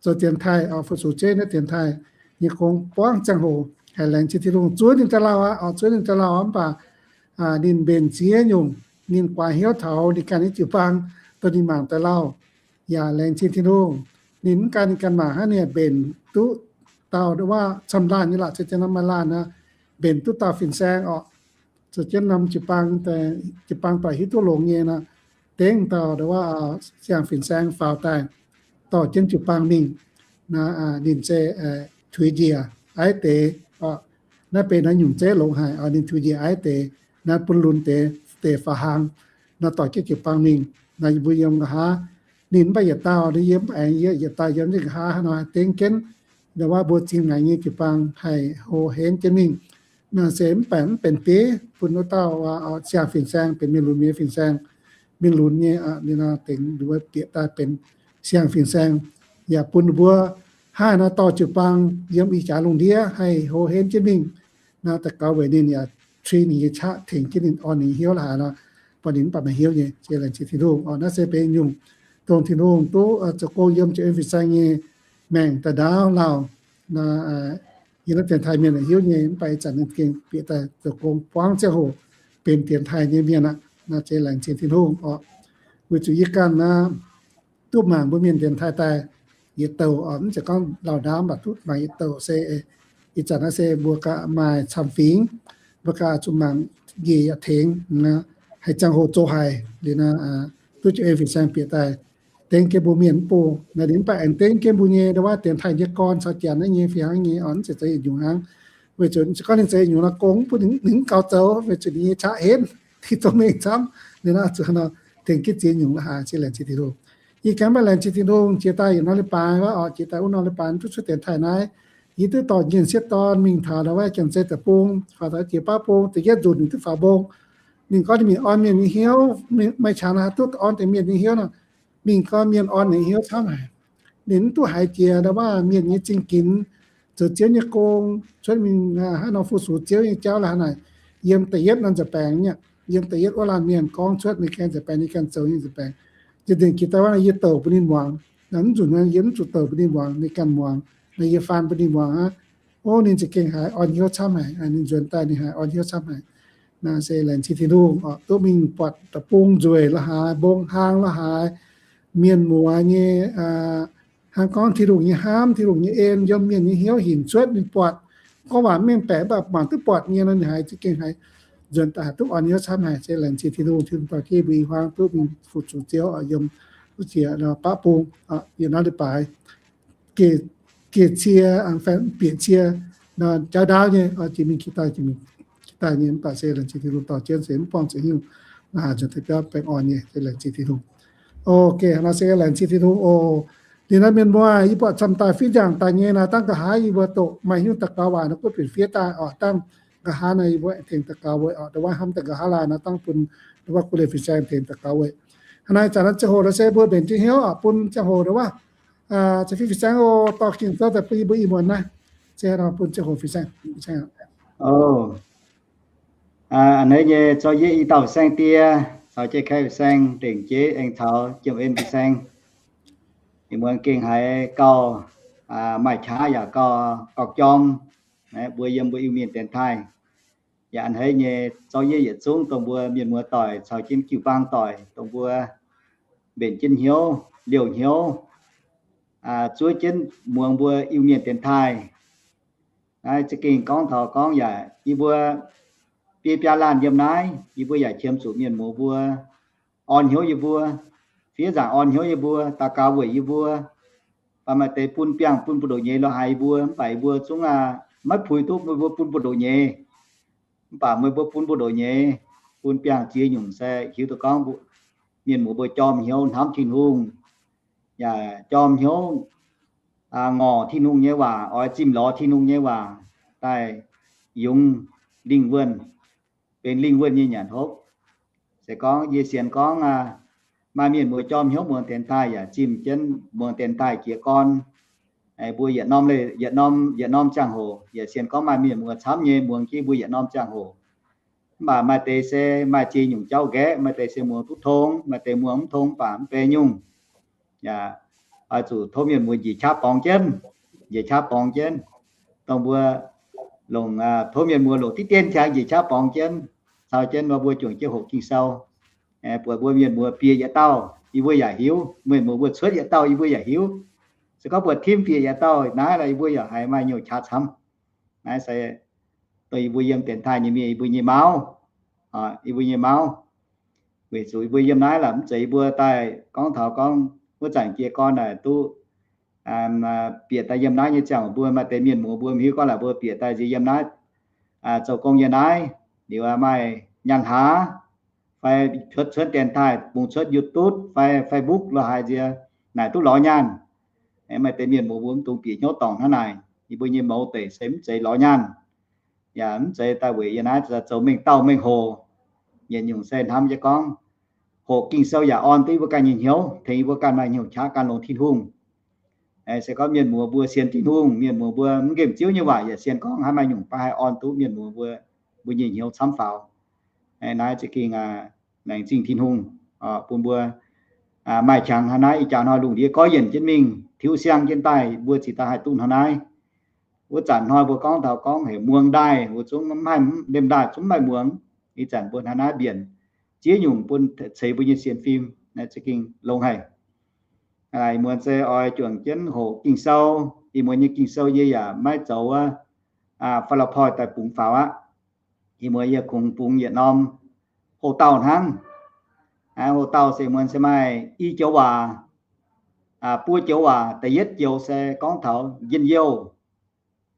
zoux dienx taaih, fu-sux Ziouv naaiv dienx taaih nyei gong buangv ziangh hoc. Haiz laengz zingh Tin-Hungh zuov ninh daaih lauh aqv, zuov ninh daaih lauh aqv, mv baac ninh mbenc ziex nyungc, ninh guaax hnyouv taux ninh ganh nyei jiu-baang, dongh ninh mangc daaih lauh. Yaac laengz zingh Tin-Hungh, ninh mv gan ninh ganh mangc hnangv, ninh mbenc duqv dauh ndau waac camv laanh nyei lorqc, se janx maaih laanh nor, mbenc duqv dauh fin-saeng oc. Zoux jienv norm jiu-baang, jiu-baang doic hiuv duqv longx nyei nor, dengv dauh ndau waac siang-fin-saeng faaux daaih dorh jienv jiu-baang mingh. Ninh se tuix njiec aiv deix. Naaiv benx naaiv nyungc zeiv longx haic, ninh tuix njiec aiv deix, naaiv bun lunx deix, deix faaux hlang, nor dorh jienv jiu-baang mingh. Nor yie mbuo yiem nqa'haav, ninh mv baac yietc dauh, ninh yiem mv aengx yietc dauh yiem nqa'haav nor haih dengv jienv ndau waac mbuo zingh maengc nyei jiu-baang haih hlo henv jienv mingh. Nor se mv baac mv benx bieiv bun wuov dauh siang-fin-saeng benx mienh lunx nyei fin-saeng, mienh lunx nyei, ninh nor dengx ninh mbuo bieqc daaih benx siang-fin-saeng, yaac bun ninh mbuo hnangv nor dorh jiu-baang yiem ih jaax lungh ndiev haih hlo henv jienv mingh. Nor daux gaux weic ninh yaac tui ninh nyei qaqv tengx jienv ninh, orn ninh nyei hnyouv la'haaix nor, bun ninh mv baac maaih hnyouv nyei. Se laengz zingh Tin-Hungh oc. Naaiv se benx nyungc dongh Tin-Hungh duqv zoux gong yiem jomc en fin-saeng nyei maengc daaih ndaauv lauh. Nor yiem naaiv dienx taaih mienh hiuv nyei, mv baac ih zanc ninh gengh bieqc daaih zoux gong buangv ziangh hoc benx dienx taaih nyei mienh aqv. Nor se laengz zingh Tin-Hungh oc. Weic zuqc yie ganh nor duqv mangc mbuo mienh dienx taaih daaih yietc douc oc, mv zeiz gorngv lauh ndaauv, mv baac duqv mangc yietc douc se ih zanc naaiv se mbuo ganh maaih camv fingx, mbuo ganh zuqc mangc njiec yaac tengx, haiz ziangh hoc zoux haic liuz nor, duqv jomc en fin-saeng bieqc daaih dengv jienv mbuo mienh mv bung. Naaiv ninh mv baac aengx dengv jienv mbuo nyei ndau waac dienx taaih nyei gorn caux janx naaiv nyei fih hnangv nyei oc, mv zeiz zoux yietc nyungc hnangv. Weic zuqc se gorngv ninh zoux yietc nyungc nor, gong mv bun ninh, ninh mv gaux zoux, weic zuqc ninh nyei qaqv henv, ninh zoux mengh camv. Liuz nor zuqc nor tengx jienv ziex nyungc la'haaix, se laengz zingh Tin-Hungh. Yie ganh mv baac laengz zingh Tin-Hungh jiex daaih yietc norm leiz-baaix wuov oc, jiex daaih wuov norm leiz-baaix duqv cuotv dienx taaih naaiv, yie duqv dorh njiec sieqv dorn mingh taux ndau waac Janx-Zei deic-bung, faaux taux jiex baav bung, da'yietv nzunc ninh duqv faaux mbong. Ninh gorngv ninh mingh orn mienh nyei hnyouv, maaih qangx haaix duqv orn deix mienh nyei hnyouv nor, mingh gorn mienh orn ninh hnyouv camv haic. Ninh mv duqv haiz jiex ndau waac mienh nyei zingh ginx, zoux Ziouv nyei gong, cuotv mingh hnangv nor fu-sux Ziouv nyei jauv la'haaix naaic. Yiem da'yietv norm nza'baengx nyei, yiem da'yietv wuov laanh mienh gorngv cuotv ninh ganh nza'baengx, ninh ganh zoux ninh nza'baengx. Jiex nzunc jiex daaih wuov nor yie douc bun ninh muangx. Naaiv nzunc nor yie mv zuqc douc bun ninh muangx, ninh ganh muangx. Nor yie faan bun ninh muangx aqv. O, ninh za'gengh haiz orn hnyouv camv haic. Ninh nzuonx daaih ninh haiz orn hnyouv camv haic. Naaiv se laengz zingh Tin-Hungh oc, duqv mingh buatc deic-bung nzueic la'haaix, mbong hlang la'haaix, mienh muoz nyei, hnangv gorngv Tin-Hungh nyei hnamv, Tin-Hungh nyei en yiem mienh nyei hnyouv hinc cuotv ninh buatc. Gorngv waac mv mengh baeqc mv baac mangc duqv buatc nyei nor ninh haiz za'gengh haiz nzuonx daaih haiz duqv orn hnyouv camv haic. Se laengz zingh Tin-Hungh, Tin-Hungh dorh jienv mbuo i hmuangx duqv mingh fu-sux Ziouv yiem wuov jiex baav bung, yietc norm leiz-baaix geh, geh cie, bieqc cie, nor jauv ndaauv nyei, jiex mingh jiex daaih, jiex mingh jiex daaih nyei, mv baac se laengz zingh Tin-Hungh dorh jienv se mv buangh zuqc hnyouv, nzuonx daaih biauv baengh orn nyei, se laengz zingh Tin-Hungh. Ok, nor se laengz zingh Tin-Hungh oc. Liuz nor mienh muoz, yie buatc camv daaih fiev nzaangc daaih nyei nor, dangh nqa'haav yie mbuo doqc maaih hnyouv daux gaux waac nor, guov binc fiev daaih oc. Dangh nqa'haav nor yie mbuo tengx daux gaux weic oc. Ndau wuov hnamv daaih nqa'haav laai nor, dangh bun ndau wuov guv leiz fin-saeng tengx daux gaux weic. Hnangv naaiv zanc naaiv ziangh hoc nor se mbuo mbenc jienv hnyouv oc, bun ziangh hoc ndau wuov ziouc fiev fin-saeng oc, dorh ging sou daaih bun yie mbuo ih muonz naaiv. Se nor bun ziangh hoc fin-saeng. A'hneiv nyei zouv yie i dauh fin-saeng die caux jai-kaeqv fin-saeng, dengc jeiv aengx caux jiem en fin-saeng. Ih muonz gengh haiz gauh maaih qaqv yaac gauh, gauh jorng, mbuo yiem mbuo Iu-Mienh dienx taaih. Yaac a'hneiv nyei zouv yie yietc zungv dongh mbuo mienh muoz doic caux jienv jiu-baang doic dongh mbuo mbenc jienv hnyouv, liouh hnyouv, zuov jienv muangx mbuo Iu-Mienh dienx taaih. Naaiv za'gengh gorngv taux gorngv yaac yie mbuo biei biaa laanh yiem naaiv, yie mbuo yaac qiemx zuqc mienh muoz mbuo orn hnyouv yie mbuo, fiev nzaangc orn hnyouv yie mbuo, daux gaux weic yie mbuo. Baac maaih deix bun biangh bun buoz-ndoqv nyei lo haiz yie mbuo, mv baac yie mbuo zungv aa maiv puix duqv meih mbuo bun buoz-ndoqv nyei. Mv baac meih mbuo bun buoz-ndoqv nyei, bun biangh ziex nyungc se hiuv duqv gorngv mienh muoz mbuo jorm hnyouv hnamv Tin-Hungh, yaac jorm hnyouv ngorc Tin-Hungh nyei waac, oix zimh lorz Tin-Hungh nyei waac daaih yungz lingh wuonh, benx lingh wuonh nyei nyanc hopv. Se gorngv yie sienx gorngv maaih mienh muoz jorm hnyouv muangx dienx taaih yaac zimh jienv muangx dienx taaih jiez gorn. Mbuo yietc norm, yietc norm, yietc norm ziangh hoc yaac sienx gorngv maaih mienh muoz camv nyei muangx jienv mbuo yietc norm ziangh hoc. Mv baac maaih deix se maaih ziex nyungc jauv nqaeqv, maaih deix se muangx duqv tong, maaih deix muangx mv tong mv baac mv benx nyungc. Yaac oix zuqc tov mienh muoz njiec qaqv borngz jienv, njiec qaqv borngz jienv, dongh mbuo longc, tov mienh muoz longc diqv dien qangx njiec qaqv borngz jienv, cau jienv nor mbuo juangc jienv hoqc Ging-Sou. Buatc mbuo mienh muoz bieqc yietc dauh, yie mbuo yaac hiuv. Mienh muoz mbuo cuotv yietc dauh, yie mbuo yaac hiuv. Se gorngv buatc tim bieqc yietc dauh naaiv lorqc, yie mbuo yaac haiz maaih nyungc qaqv camv. Naaiv se dongh yie mbuo yiem dienx taaih nyei mienh, yie mbuo nyei mauv, yie mbuo nyei mauv. Weic zuqc yie mbuo yiem naaiv lorqc, mv zeiz yie mbuo daaih gorngv taux gorngv wuov zanc jiez gorn naaic duqv bieqc daaih yiem naaiv nyei ziangh hoc mbuo maaih deix mienh muoz mbuo mv hiuv gorngv laaix mbuo bieqc daaih nziex yiem naaiv, zoux gong yiem naaiv, liuz maaih nyaanh hlaax fai cuotv cuotv dienx taaih, bungx cuotv YouTube fai Facebook lo haaix nziex naaic duqv lorz nyaanh. Maaih deix mienh muoz mbuo mv dungx bieqc hnyouv dorngc hnangv naaic. Yie mbuo nyei mouz deic se mv zeiz lorz nyaanh, yaac mv zeiz daaih weic yiem naaiv zoux mengh dauh mengh hoc. Yietc nyungc se hnamv jienv gorngv hoqc Ging-Sou yaac orn duqv yie mbuo ganh nyei hnyouv, tengx yie mbuo ganh maaih nyungc qaqv gan longx Tin-Hungh. Se gorngv mienh muoz mbuo sienx Tin-Hungh, mienh muoz mbuo mv nqemh Ziouv nyei waac yaac sienx gorngv haaix maaih nyungc baav haih orn duqv mienh muoz mbuo, mbuo nyei hnyouv camv faaux. Naaiv za'gengh laengz zingh Tin-Hungh bun mbuo maaih qangx hnangv naaiv. Ih jaax hnoi lungh ndiev gorngv yienc jienv mingh, tiuv siang jienv daaih, mbuo ziouc daaih haih duqv hnangv naaiv. Wuov zanc hnoi mbuo gorngv taux gorngv heuc muangx ndaaih, mbuo zungv mv haih, liemh ndaaih zungv mv maaih muangx. Ih zanc mbuo hnangv naaiv mbienc ziex nyungc bun ceix mbuo nyei sienx fim, naaiv za'gengh longx haic. Ih muonz se oix juangc jienv hoqc Ging-Sou. Ih muonz nyei Ging-Sou yie yaac maiv zoux wuov PowerPoint daaih bungx faaux aqv. Ih muonz yie kungx bungx yietc norm hoc-dauh hnangv. Hoc-dauh se muonz se maaih i joux waac, buo joux waac. Da'yietv joux se gorngv taux njien-youh.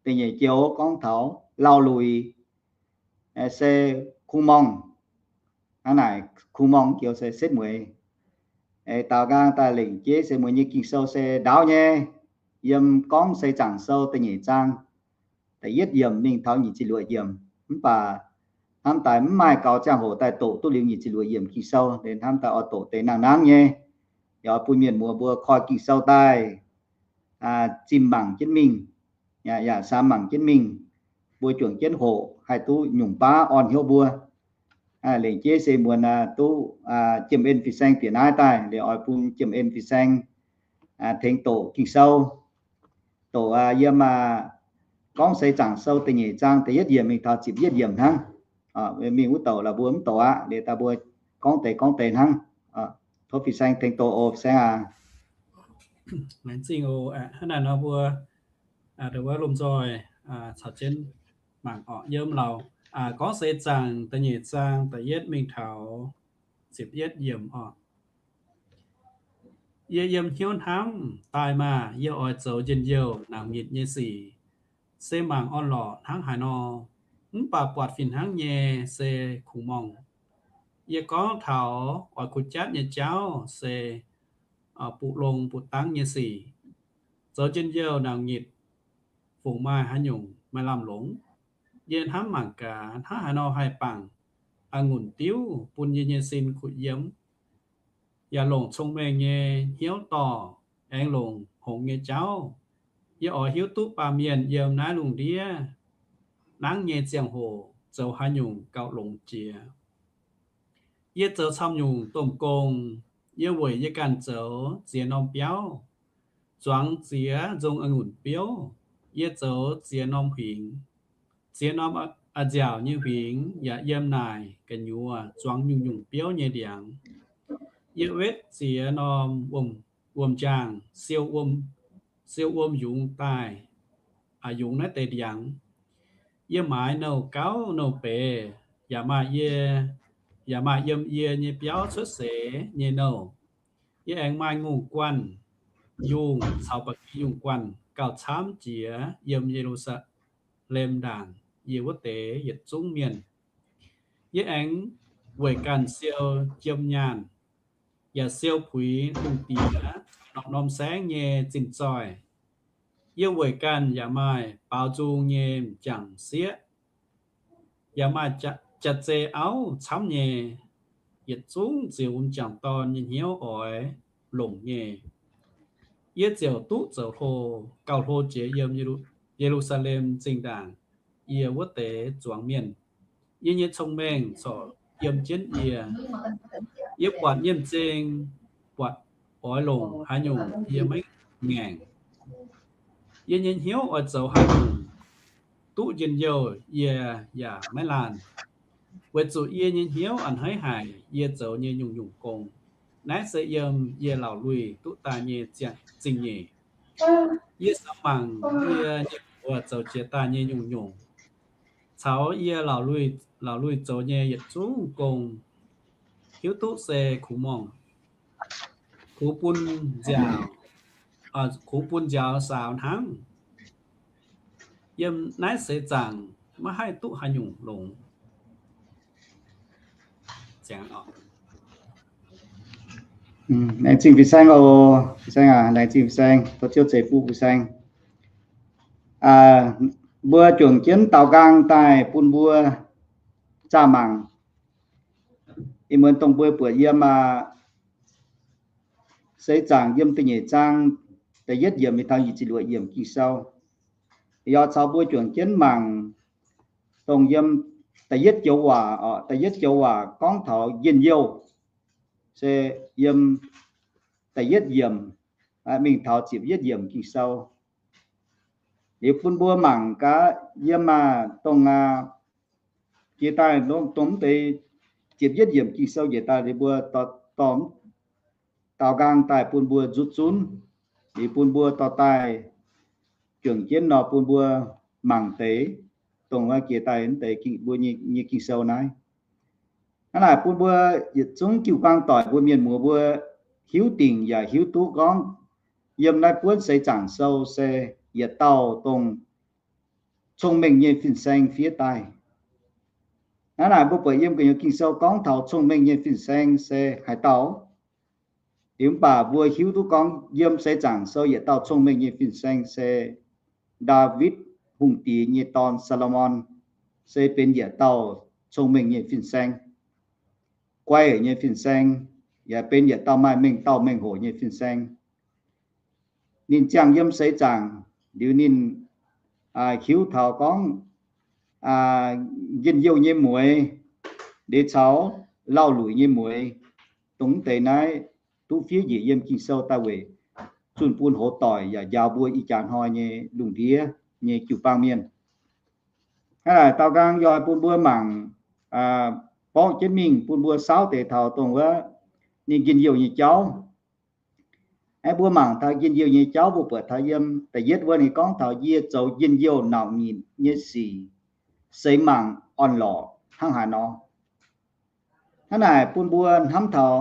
Da'nyeic joux gorngv taux laauh luic, se kungx-morngh. Hnangv naaic kungx-morngh joux se setv mueiz. Daaux nqaang daaih lengc jeiv se muonz nyei Ging-Sou se ndaauv nyei. Yiem Gorngv Seix Zaangc Sou da'nyeic zaang, da'yietv yiemc mingh taux nyic ziepc luoqc yiemc. Mv baac hnamv daaih mv maaih gaux ziangh hoc daaih doqc duqv liuz nyic ziepc luoqc yiemc Ging-Sou, liuz hnamv daaih oix doqc deix nangh nangv nyei. Yaac oix bun mienh muoz mbuo koi Ging-Sou daaih zimh mangc jienv mingh, yaac samx mangc jienv mingh, mbuo juangc jienv hoqc haih duqv nyungc baav orn hnyouv mbuo. Lengc jeiv se muonz duqv Jiem En Fin-Saeng bieqc naaiv daaih, liuz oix bun Jiem En Fin-Saeng tengx doqc Ging-Sou. Doqc yiem Gorngv Seix Zaangc Sou da'nyeic zaang da'yietv yiemc mingh taux ziepc yietv yiemc hnangv. Mingh wuov douc laaix mbuo mv doqc aqv. Liuz daaih mbuo gorngv deix gorngv deix hnangv. Tov Fin-Saeng tengx doqc oc, Fin-Saeng aac. Laengz zingh oc. Hnangv naaiv nor mbuo wuov lomh nzoih caux jienv mangc orqc. Yiem lauh Gorngv Seix Zaangc da'nyeic zaang da'yietv mingh taux ziepc yietv yiemc orqc. Yie yiem hnyouv hnamv, Daaih maah! Yie oix zoux njien-youh nangc-nitc nyei sic. Se mangc orn-lorqc hnangv haaix nor, mv baac buatc fih hnangv nyei se kungx-morngh. Yie gorngv taux oix kuh jatv nyei jauv se buoqc longx buoqc dangv nyei sic. Zoux njien-youh nangc-nitc fungc maaih haaix nyungc maaih lamh longx? Yie hnamv mangc gaax hnangv haaix nor haih bangc a'ngunc diuv bun yie nyei sin kuh yiem, yaac longc cong-mengh nyei hnyouv dorh, aengx longc hngongx nyei jauv. Yie oix hiuv duqv baamh mienh yiem naaiv lungh ndiev nangv nyei ziangh hoc zoux haaix nyungc gauh longx jiex. Yie zoux camv nyungc domh gong. Yie weic yie ganh zoux ziex norm biauv, zuangx ziex nzong a'ngunc biouv. Yie zoux ziex norm huingx, ziex norm a'nziaauc nyei huingx yaac yiem naaic gu'nyuoz zuangx nyungc-nyungc biouv nyei ndiangx. Yie wetv ziex norm wuom-njaangh siou wuom yungz daaih, yungz naaiv deix ndiangx. Yie maaiz nouh gauv nouh beiz, yaac maaih yie, yaac maaih yiem yie nyei biauv cuotv seix nyei nouh. Yie aengx maaih ngongh guanh yungh caux ba'gi yungh guanh gauh camv jiex yiem Ye^lu^saa^lem ndaangc yie wuov deix yietc zungv mienh. Yie aengx weic ganh siou jiem nyaanh, yaac siou puix lungh diex norm-norm saengv nyei zinh zoih. Yie weic ganh yaac maaih baaux nzung nyei m'jangc sieqv, yaac maaih jaax-zei auv camv nyei, yietc zungv ziux m'jangc dorn nyei hnyouv oix longc nyei. Yie ziouc duqv zoux hlo, gauh hlo jiex yiem Ye^lu^saa^lem Zingh ndaangc yie wuov deix zuangx mienh. Yie nyei cong-mengh corc yiem jienv yie. Yie buatc nyei m'zing, buatc oix longc haaix nyungc yie maiv ngaengc. Yie nyei hnyouv oix zoux haaix nyungc duqv njien-youh yie yaac maiv laanh, weic zuqc yie nyei hnyouv a'hneiv haic yie zoux nyei nyungc-nyungc gong. Naaiv se yiem yie laauc luih duqv daaih nyei zingh nyeic. Yie samv mangc yie nyei mbuox zoux jiex daaih nyei nyungc-nyungc, caux yie laauc luih, laauc luih zoux nyei yietc zungv gong, hiuv duqv se kungx mongh, kungx bun nziaaux, kungx bun nziaaux saaux hnangv. Yiem naaiv seix zaangc maiv haih duqv haaix nyungc longx. Laengz zingh fin-saeng oc. Fin-saeng aac, laengz zingh fin-saeng, tov Ziouv ceix fuqv fin-saeng. Mbuo juangc jienv daaux nqaang daaih bun mbuo zaah mangc. Ih muonz dongh mbuo buatc yiem seix zaangc yiem da'nyeic zaang da'yietv yiemc mingh taux nyic ziepc luoqc yiemc Ging-Sou. Yaac caux mbuo juangc jienv mangc dongh yiem da'yietv joux waac, da'yietv joux waac gorngv taux njien-youh, se yiem da'yietv yiemc mingh taux ziepc yietv yiemc Ging-Sou. Liuz bun mbuo mangc gaax yiem aac dongh aac jiex daaih dongh mv deix ziepc yietv yiemc Ging-Sou njiec daaih liuz mbuo dorh daaux nqaang daaih bun mbuo nzutv zunv, liuz bun mbuo dorh daaih juangc jienv nor bun mbuo mangc deix dongh jiex daaih mv deix mbuo nyei Ging-Sou naaiv. Hnangv naaic bun mbuo yietc zungv jiu-baang doic mbuo mienh muoz mbuo hiuv dingc yaac hiuv duqv gorngv yiem naaiv buonv seix zaangc sou se yietc dauh dongh cong-mengh nyei fin-saeng fiev daaih. Hnangv naaic mbuo buatc yiem gu'nyuoz Ging-Sou gorngv taux cong-mengh nyei fin-saeng se haaix dauh. Liuz mv baac mbuo hiuv duqv gorngv yiem seix zaangc sou yietc dauh cong-mengh nyei fin-saeng se Ndaawitv Hungh Diex nyei dorn, Saa^lo^morn, se benx yietc dauh cong-mengh nyei fin-saeng, guai nyei fin-saeng, yaac benx yietc dauh maaih mengh dauh mengh hoc nyei fin-saeng. Ninh ziangh yiem seix zaangc liuz ninh hiuv taux gorngv njien-youh nyei mueiz, liuz caux lauh luic nyei mueiz, dongh mv deix naaiv duqv fiev njiec yiem Ging-Sou daaih weic zunh bun hoz doic yaac njaaux mbuo ih jaax hnoi nyei lungh ndiev nyei jiu-baang mienh. Hnangv naaic daaux nqaang yoi bun mbuo mangc, borqv jienv mingh bun mbuo saauv deix taux dongh wuov ninh njien-youh nyei jauv. Aengx mbuo mangc taux njien-youh nyei jauv, mbuo buatc taux yiem da'yietv wuov ninh gorngv taux yie zoux njien-youh nauc nyitc nyei sic, seix mangc orn-lorqc hnangv haaix nor. Hnangv naaic bun mbuo hnamv taux,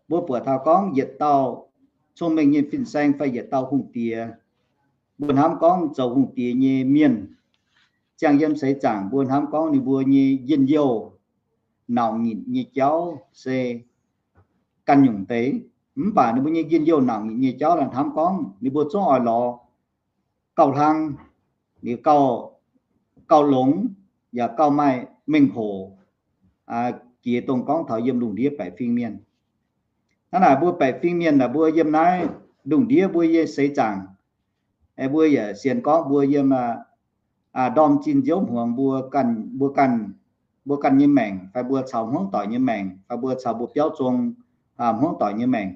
mbuo buatc taux gorngv yietc dauh cong-mengh nyei fin-saeng fai yietc dauh hungh diex, mbuo hnamv gorngv zoux hungh diex nyei mienh ziangh yiem seix zaangc mbuo hnamv gorngv ninh mbuo nyei njien-youh nauc nyitc nyei jauv se ganh nyungc deix. Mv baac ninh mbuo nyei njien-youh nauc nyitc nyei jauv laanh hnamv gorngv ninh mbuo zungv oix lorz gauh hlang, liuz gauh, gauh longx, yaac gauh maaih mengh hoc, jiex dongh gorngv taux yiem lungh ndiev baeqc fingx mienh. Hnangv naaic mbuo baeqc fingx mienh naaic mbuo yiem naaiv lungh ndiev mbuo nyei seix zaangc, mbuo yaac sienx gorngv mbuo yiem ndorm zinh nziouv hmuangx mbuo ganh, mbuo ganh, mbuo ganh nyei maengc fai mbuo caux hmuangv doic nyei maengc fai mbuo caux mbuo biauv zong hmuangv doic nyei maengc,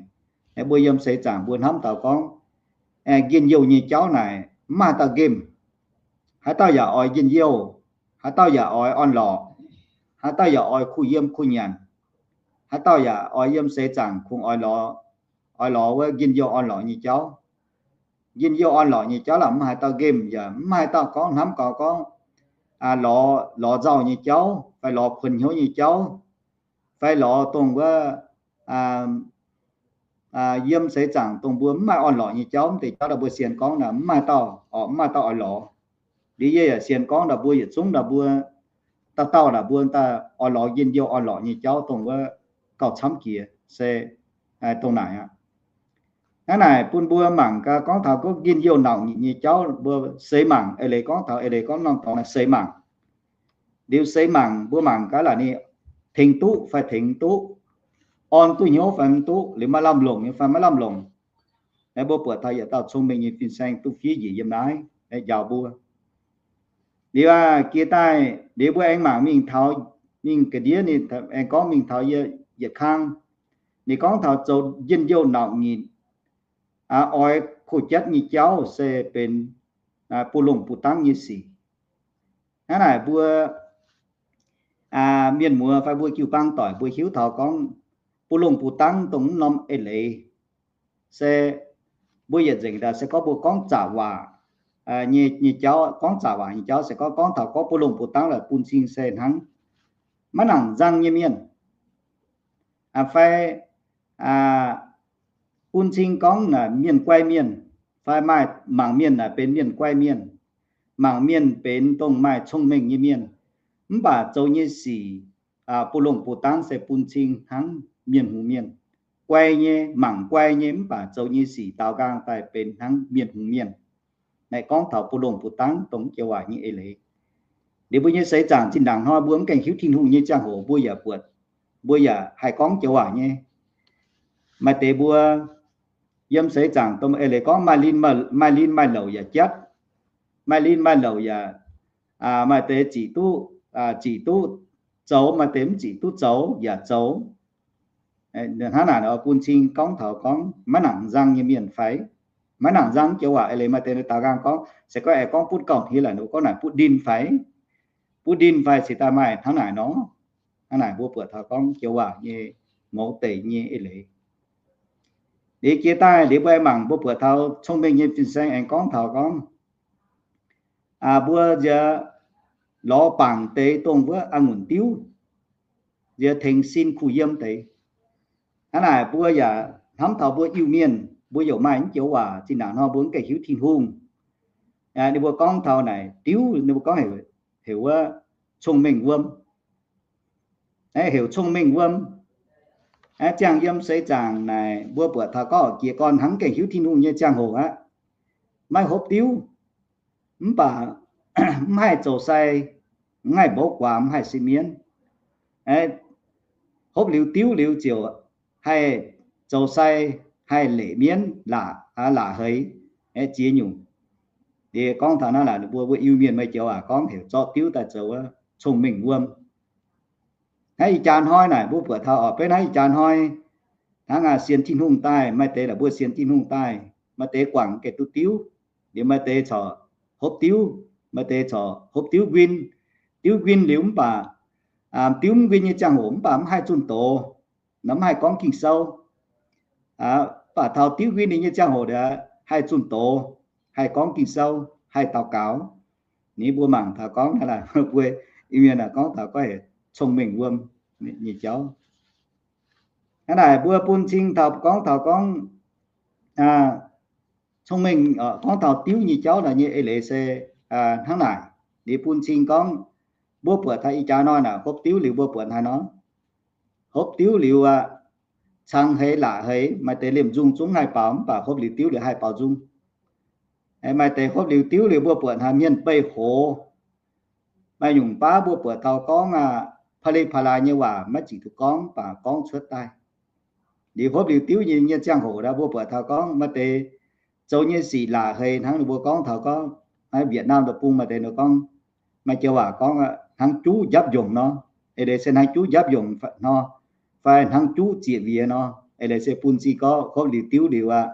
mbuo yiem seix zaangc mbuo hnamv taux gorngv njien-youh nyei jauv naaic mv maaih haaix dauh nqemh. Haaix dauh yaac oix njien-youh, haaix dauh yaac oix orn-lorqc, haaix dauh yaac oix kuh yiem kuh nyanc, haaix dauh yaac oix yiem seix zaangc kungx oix lorz, oix lorz wuov njien-youh orn-lorqc nyei jauv. Njien-youh orn-lorqc nyei jauv laanh mv maaih haaix dauh nqemh, yaac mv maaih haaix dauh gorngv hnamv gaax gorngv lorz, lorz nzauh nyei jauv fai lorz kuonx hnyouv nyei jauv fai lorz dongh wuov yiem seix zaangc dongh mbuo mv maaih orn-lorqc nyei jauv, mv deix jauv ndau mbuo sienx gorngv naaic mv maaih dauh, mv maaih dauh oix lorz. Liuz yie yaac sienx gorngv ndau mbuo yietc zungv ndau mbuo, dauh dauh ndau mbuo daaih oix lorz njien-youh orn-lorqc nyei jauv dongh wuov gauh camv jiex se dongh naaic aqv. Hnangv naaic bun mbuo mangc gaax gorngv taux gorngv njien-youh nauc nyitc nyei jauv mbuo seix mangc, eix leiz gorngv taux eix leiz gorngv norm dorngx naaiv seix mangc. Liuz seix mangc mbuo mangc gaax laaix ninh tengx duqv fai tengx duqv, orn duqv hnyouv fai mv duqv, liuz maaih lamh longc nyei fai maiv lamh longc. Naaiv mbuo buatc taux yietc dauh cong-mengh nyei fin-saeng duqv fiev njiec yiem naaiv njaaux mbuo. Liuz aqv, jiex daaih liuz mbuo aengx mangc mingh taux, mingh ga'ndiev ninh aengx gorngv mingh taux yie yietc kang, ninh gorngv taux zoux njien-youh nauc nyitc, oix kuv jatv nyei jauv se benx bun longh bun dangv nyei sic. Hnangv naaic mbuo mienh muoz fai mbuo jiu-baang doic mbuo hiuv taux gorngv bun longh bun dangv dongh mv norm eix leiz se mbuo yietc nzengc daaih se gorngv mbuo gorngv zaqc waac nyei, nyei jauv, gorngv zaqc waac nyei jauv se gorngv, gorngv taux gorngv bun longh bun dangv laaix bun cing se hnangv maiv nangc nzang nyei mienh, fai bun cing gorngv naaic mienh guai mienh, fai maaih mangc mienh naaic benx mienh guai mienh, mangc mienh benx dongh maaih cong-mengh nyei mienh, mv baac zoux nyei sic bun longh bun dangv se bun cing hnangv mienh hungx mienh. Guai nyei, mangc guai nyei mv baac zoux nyei sic daaux nqaang daaih benx hnangv mienh hungx mienh. Naaiv gorngv taux bun longh bun dangv dongh joux waac nyei eix leiz. Liuz mbuo nyei seix zaangc zinh ndaangc hnoi mbuo mv gaengh hiuv Tin-Hungh nyei ziangh hoc mbuo yaac buatc, mbuo yaac haih gorngv joux waac nyei. Maaih deix mbuo yiem seix zaangc dongh eix leiz gorngv maaih lin, maaih lin maaih louc yaac jatv, maaih lin maaih louc yaac, maaih deix zic duqv, zic duqv zoux, maaih deix mv zic duqv zoux yaac zoux. Hnangv naaic bun cing gorngv taux gorngv maiv nangc nzang nyei mienh fai? Maiv nangc nzang joux waac eix leiz maaih deix daaux nqaang gorngv se gorngv aengx gorngv butv gauh hniev laaix ninh gorngv naaic butv ndin fai? Butv ndin fai cingx daaih maaih hnangv naaic nor. Hnangv naaic mbuo buatc taux gorngv joux waac nyei mouz deic nyei eix leiz. Liuz jiex daaih liuz mbuo aengx mangc mbuo buatc taux cong-mengh nyei fin-saeng aengx gorngv taux gorngv mbuo nziex lorz bangc deix dongh wuov a'ngunc diuv, nziex tengx sin kuh yiem deix. Hnangv naaic mbuo yaac hnamv taux mbuo Iu-Mienh mbuo youc maaih mv joux waac zinh ndaangc hnoi mbuo mv gaengh hiuv Tin-Hungh. Ninh mbuo gorngv taux naaic diuv ninh mbuo gorngv heuc wuov cong-mengh wuom. Heuc cong-mengh wuom. Ziangh yiem seix zaangc naaic mbuo buatc taux gorngv jiex gorn hnangv gaengh hiuv Tin-Hungh nyei ziangh hoc aqv, maiv hopv diuv, mv baac mv haih zoux sai, mv haih mbouv guaax, mv haih sipv mienv. Hopv liuz diuv liuz ziouc haih zoux sai, haih leqc mienv, laqc, laqc heix, ziex nyungc. Liuz gorngv taux naaiv laaic ninh mbuo mbuo Iu-Mienh maaih joux waac gorngv heuc zorqv diuv daaih zoux cong-mengh wuom. Naaiv ih jaax hnoi naaic mbuo buatc taux oc, beiv naaiv ih jaax hnoi hnangv sienx Tin-Hungh daaih, maaih deix laaix mbuo sienx Tin-Hungh daaih, maaih deix guangc gengh duqv diuv, liuz maaih deix corc hopv diuv, maaih deix corc hopv diuv nquin. Diuv nquin liuz mv baac, diuv mv nquin nyei ziangh hoc mv baac mv haih zunh doz, mv haih gorngv Ging-Sou. Mv baac taux diuv nquin nyei ziangh hoc haih zunh doz, haih gorngv Ging-Sou, haih daux gaux. Ninh mbuo mangc taux gorngv naaiv laaic mbuo Iu-Mienh gorngv taux gorngv heuc cong-mengh wuom nyei jauv. Hnangv naaic mbuo bun cing taux gorngv taux gorngv cong-mengh, gorngv taux diuv nyei jauv naaic nyei eix leiz se hnangv naaic. Liuz bun cing gorngv mbuo buatc taux ih jaax hnoi naaic hopv diuv liuz mbuo buatc haaix nor? Hopv diuv liuz aqv, cang heix laqc heix, maaih deix liemh nzung zungv haih baaux mv baac hopv liuz diuv liuz haih baaux nzung. Maaih deix hopv liuz diuv liuz mbuo buatc haaix mienh beih hoz. Maaih nyungc baav mbuo buatc taux gorngv aqv, pa'li pa'laaix nyei waac maiv zic duqv gorngv baac gorngv cuotv daaih. Liuz hopv liuz diuv nyei, nyei ziangh hoc mbuo buatc taux gorngv maaih deix zoux nyei sic laqc heix hnangv ninh mbuo gorngv taux gorngv Vietnam deic-bung maaih deix nor gorngv, maaih joux waac gorngv hnangv juv njapv njongc nor. Eix leiz se hnangv juv njapv njongc nor, fai hnangv juv zieqc wiex nor. Eix leiz se bun cing gorngv hopv liuz diuv liuz aqv,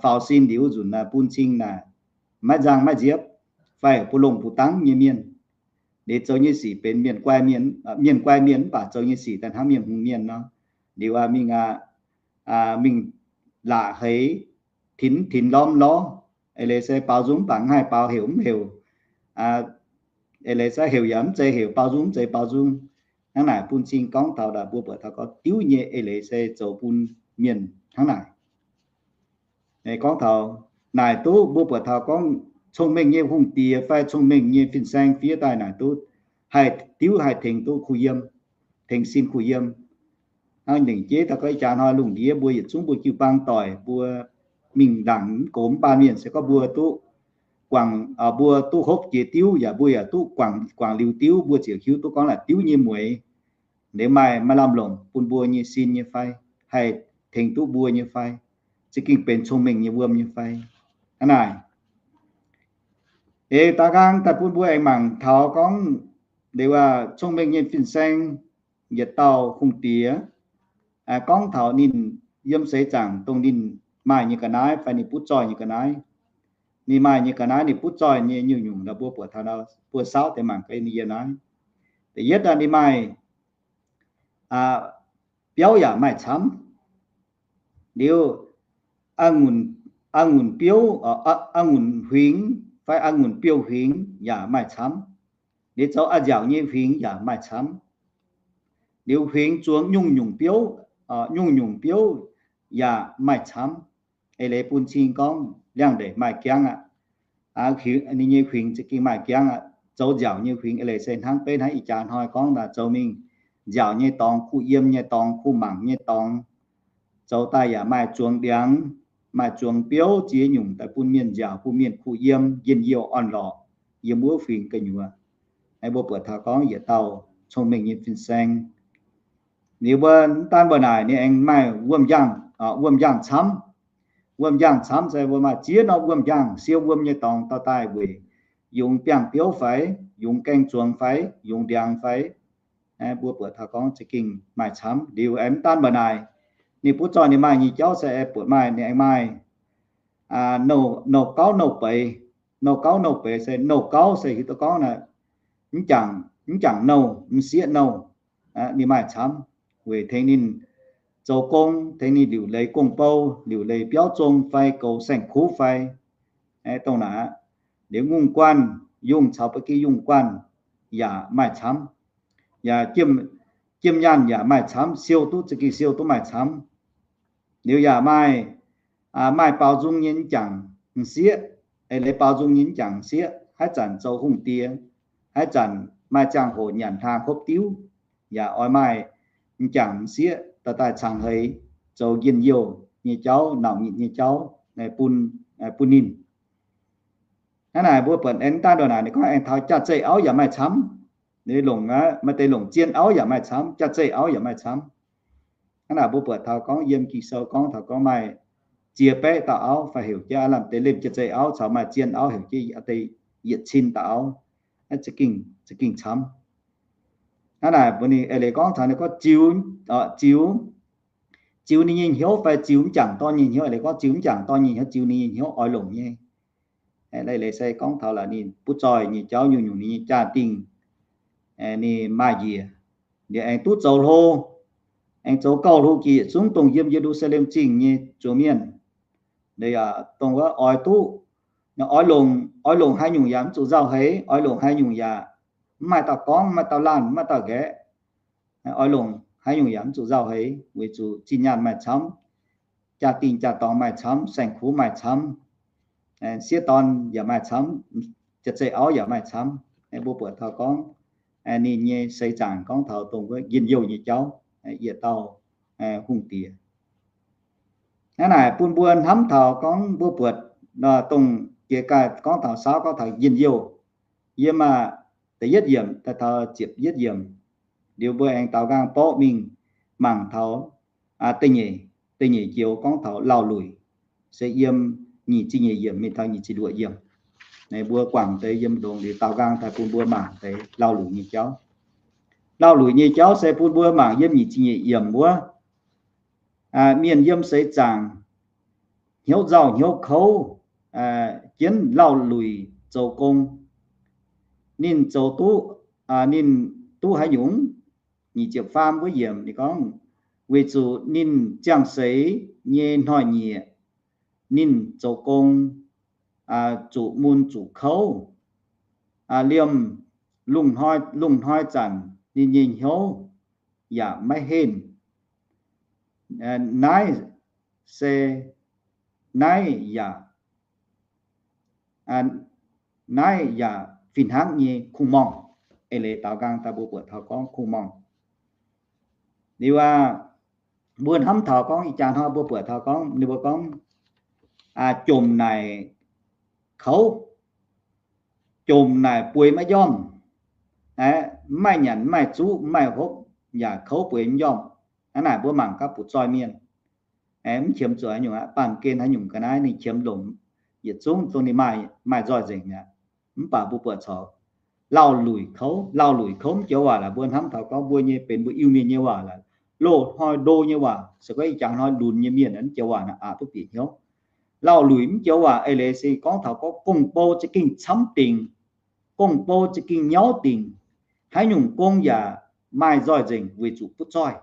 faaux sin liuz nzunc bun cing naaic maiv nzang maiv nziepv, fai bun longh bun dangv nyei mienh. Liuz zoux nyei sic benx mienh guai mienh, mienh guai mienh mv baac zoux nyei sic daaih hnangv mienh hungx mienh nor. Liuz aqv mingh, mingh laqc heix, tinx tinx lormv lorv. Eix leiz se baaux nzung mv baac mv haih baaux, heuc mv heuc. Eix leiz se heuc yaac mv zeiz heuc, baaux nzung mv zeiz baaux nzung. Hnangv naaic bun cing gorngv taux mbuo buatc taux gorngv diuv nyei eix leiz se zoux bun mienh Hnangv naaic, gorngv taux naaic duqv mbuo buatc taux gorngv cong-mengh nyei hungh diex fai cong-mengh nyei fin-saeng fiev daaih naaic duqv haih diuv haih tengx duqv kuh yiem, tengx sin kuh yiem. Hnangv nzengc jeiv daaih gorngv ih jaax hnoi lungh ndiev mbuo yietc zungv mbuo jiu-baang doic mbuo mingh ndaangc mv gox mv baan mienh se gorngv mbuo duqv guangc, mbuo duqv hopv jiex diuv yaac mbuo yaac duqv guangc, guangc liuz diuv mbuo ziouc hiuv duqv gorngv naaic diuv nyei mueix liuz maaih, maaih lamh longc bun mbuo nyei sin nyei fai, haih tengx duqv mbuo nyei fai, za'gengh benx cong-mengh nyei wuom nyei fai. Hnangv naaic, eix daaih nqaang daaih bun mbuo aengx mangc taux gorngv liuz, cong-mengh nyei fin-saeng yietc dauh hungh diex, gorngv taux ninh yiem seix zaangc dongh ninh maaih nyei ga'naaiv fai ninh butv zoih nyei ga'naaiv. Ninh maaih nyei ga'naaiv, ninh butv zoih nyei nyungc-nyungc nor mbuo buatc taux, mbuo saauv deix mangc gaax ninh yiem naaiv. Da'yietv ninh maaih biauv yaac maaih camv. Liuz, a'ngunc biouv, a'ngunc huingx fai a'ngunc biouv-huingx yaac maaih camv. Liuz zoux a'nziaauc nyei huingx yaac maaih camv. Liuz huingx zuangx nyungc-nyungc biouv, nyungc-nyungc biouv yaac maaih camv. Eix leiz bun cing gorngv liangx-ndeic maaih jangv aqv. Ninh nyei huingx za'gengh maaih jangv aqv. Zoux nziaauc nyei huingx eix leiz se hnangv beiv hnangv ih jaax hnoi gorngv naaic zoux mingh nziaauc nyei dorngx, kuh yiem nyei dorngx, kuh mangc nyei dorngx, zoux daaih yaac maaih zuangx ndiangx, maaih zuangx biouv ziex nyungc daaih bun mienh nziaauc, bun mienh kuh yiem, njien-youh orn-lorqc yiem wuov huingx gu'nyuoz. Mbuo buatc taux gorngv yietc dauh cong-mengh nyei fin-saeng. Liuz mbuo mv daan mbuo naaic ninh aengx maaih wuom-njang, wuom-njang camv. Wuom-njang camv se mbuo maaih ziex norm wuom-njang, siou wuom nyei dorngx dorh daaih weic yungz biangh biouv fai, yungz gaeng zuangx fai, yungz ndiangx fai. Mbuo buatc taux gorngv za'gengh maaih camv. Liuz aengx mv daan mbuo naaic, ninh butv zoih ninh maaih nyei jauv se buatc maaih, ninh aengx maaih nouh gauv nouh beiz. Nouh gauv nouh beiz se nouh gauv se hiuv duqv gorngv naaic mv jangc, mv jangc nouh, m'sieqv nouh, ninh maaih camv. Weic tengx ninh zoux gong, tengx ninh liuc leiz gong-bou, liuc leiz biauv zong fai goux saeng-kuv fai, dongh naaic. Liuz ngongh guanh, yungh caux ba'gi yungh guanh yaac maaih camv. Yaac jiem, jiem nyaanh yaac maaih camv, siou duqv za'gengh siou duqv maaih camv. Liuz yaac maaih, maaih baaux nzung nyei m'jangc m'sieqv, eix leiz baaux nzung nyei m'jangc m'sieqv, haaix zanc zoux hungh diex, haaix zanc maaih ziangh hoc nyanc hnaangx hopv diuv, yaac oix maaih m'jangc m'sieqv dorh daaih cangx heix zoux njien-youh nyei jauv, nauc nyitc nyei jauv bun, bun ninh. Hnangv naaic mbuo buatc aengx daaih ndongc naaic ninh gorngv aengx taux jaax-zeih auv yaac maaih camv. Ninh longc, maaih deix longc zien auv yaac maaih camv, jaax-zeih auv yaac maaih camv. Hnangv naaic mbuo buatc taux gorngv yiem Ging-Sou gorngv taux gorngv maaih ziex baeqv dauh auv fai heuc jienv aav lamh deix lemh jaax-zeih auv caux maaih zien auv heuc jienv deix yietc cin dauh auv, za'gengh, za'gengh camv. Hnangv naaic mbuo ninh eix leiz gorngv taux ninh gorngv ziux, ziux, ziux ninh nyei hnyouv fai ziux m'jangc dorn nyei hnyouv, eix leiz gorngv ziux m'jangc dorn nyei hnyouv, ziux ninh nyei hnyouv oix longc nyei. Leiz se gorngv taux laaix ninh butv zoih nyei jauv nyungc-nyungc ninh nyei jaa-dingh, ninh maaih njiec, ninh aengx duqv zoux hlo, aengx zoux gauh hlo jiex yietc zungv dongh yiem Ye^lu^saa^lem Zingh nyei zuangx mienh. Ninh yaac dongh wuov oix duqv, oix longc, oix longc haaix nyungc yaac mv zuqc nzauh heix, oix longc haaix nyungc yaac mv maaih dauh gorngv, mv maaih dauh laanh, mv maaih dauh nqaeqv. Oix longc haaix nyungc yaac mv zuqc nzauh heix, weic zuqc zinh nyaanh maaih camv, jaa-dingh jaa-dorngx maaih camv, saeng-kuv maaih camv, sieqv dorn yaac maaih camv, jaax-zeih auv yaac maaih camv. Mbuo buatc taux gorngv ninh nyei seix zaangc gorngv taux dongh wuov njien-youh nyei jauv, yietc dauh hungh diex. Hnangv naaic bun mbuo hnamv taux gorngv mbuo buatc dongh jiex gaaih gorngv taux saauv gorngv taux njien-youh. Yiem aac, da'yietv yiemc daaih taux ziepc yietv yiemc, liuz mbuo aengx daaux nqaang borqv mingh mangc taux da'nyeic, da'nyeic joux gorngv taux lauh luic, se yiem nyic ziepc nyeic yiemc mingh taux nyic ziepc luoqc yiemc. Mbuo guangc deix yiem longx liuz daaux nqaang daaih bun mbuo mangc deix lauh luic nyei jauv. Lauh luic nyei jauv se bun mbuo mangc yiem nyic ziepc nyeic yiemc wuov, mienh yiem seix zaangc hnyouv nzauh hnyouv kouv, jienv lauh luic zoux gong. Ninh zoux duqv, ninh duqv haaix nyungc? Nyic ziepc faam wuov yiemc ninh gorngv, weic zuqc ninh ziangh seix nyei hnoi-nyieqc ninh zoux gong zuqc mun zuqc kouv, liemh lungh hnoi, lungh hnoi zanc ninh nyei hnyouv yaac maiv henh. Naaiv se naaiv yaac, naaiv yaac fih hnangv nyei kungx-morngh. Eix leiz daaux nqaang daaih mbuo buatc taux gorngv kungx-morngh. Liuz aac, mbuo hnamv taux gorngv ih jaax hnoi mbuo buatc taux gorngv ninh mbuo gorngv, jomc naaic kouv, jomc naaic bueix maiv njormh, mv maaih nyanc, mv maaih zuqv, mv maaih hopv, yaac kouv bueix mv njormh. Hnangv naaic mbuo mangc gaax butv-zoih mienh, mv qiemx zuqc haaix nyungc aqv. Baamh gen haaix nyungc ga'naaiv ninh qiemx longc yietc zungv dongh ninh maaih, maaih nzoih nzengc mi'aqv. Mv baac mbuo buatc caux lauh luic kouv, lauh luic kouv mv joux waac laaix mbuo hnamv taux gorngv mbuo nyei benx mbuo Iu-Mienh nyei waac laaix, loz-hnoi ndo nyei waac, se gorngv ih jaax hnoi lunx nyei mienh mv joux waac naaic aqc duqv bieqc hnyouv. Lauh luic mv joux waac eix leiz se gorngv taux gorngv gong-bou za'gengh camv dingc, gong-bou za'gengh nyauv dingc, haaix nyungc gong yaac maaih nzoih nzengc weic zuqc butv-zoih.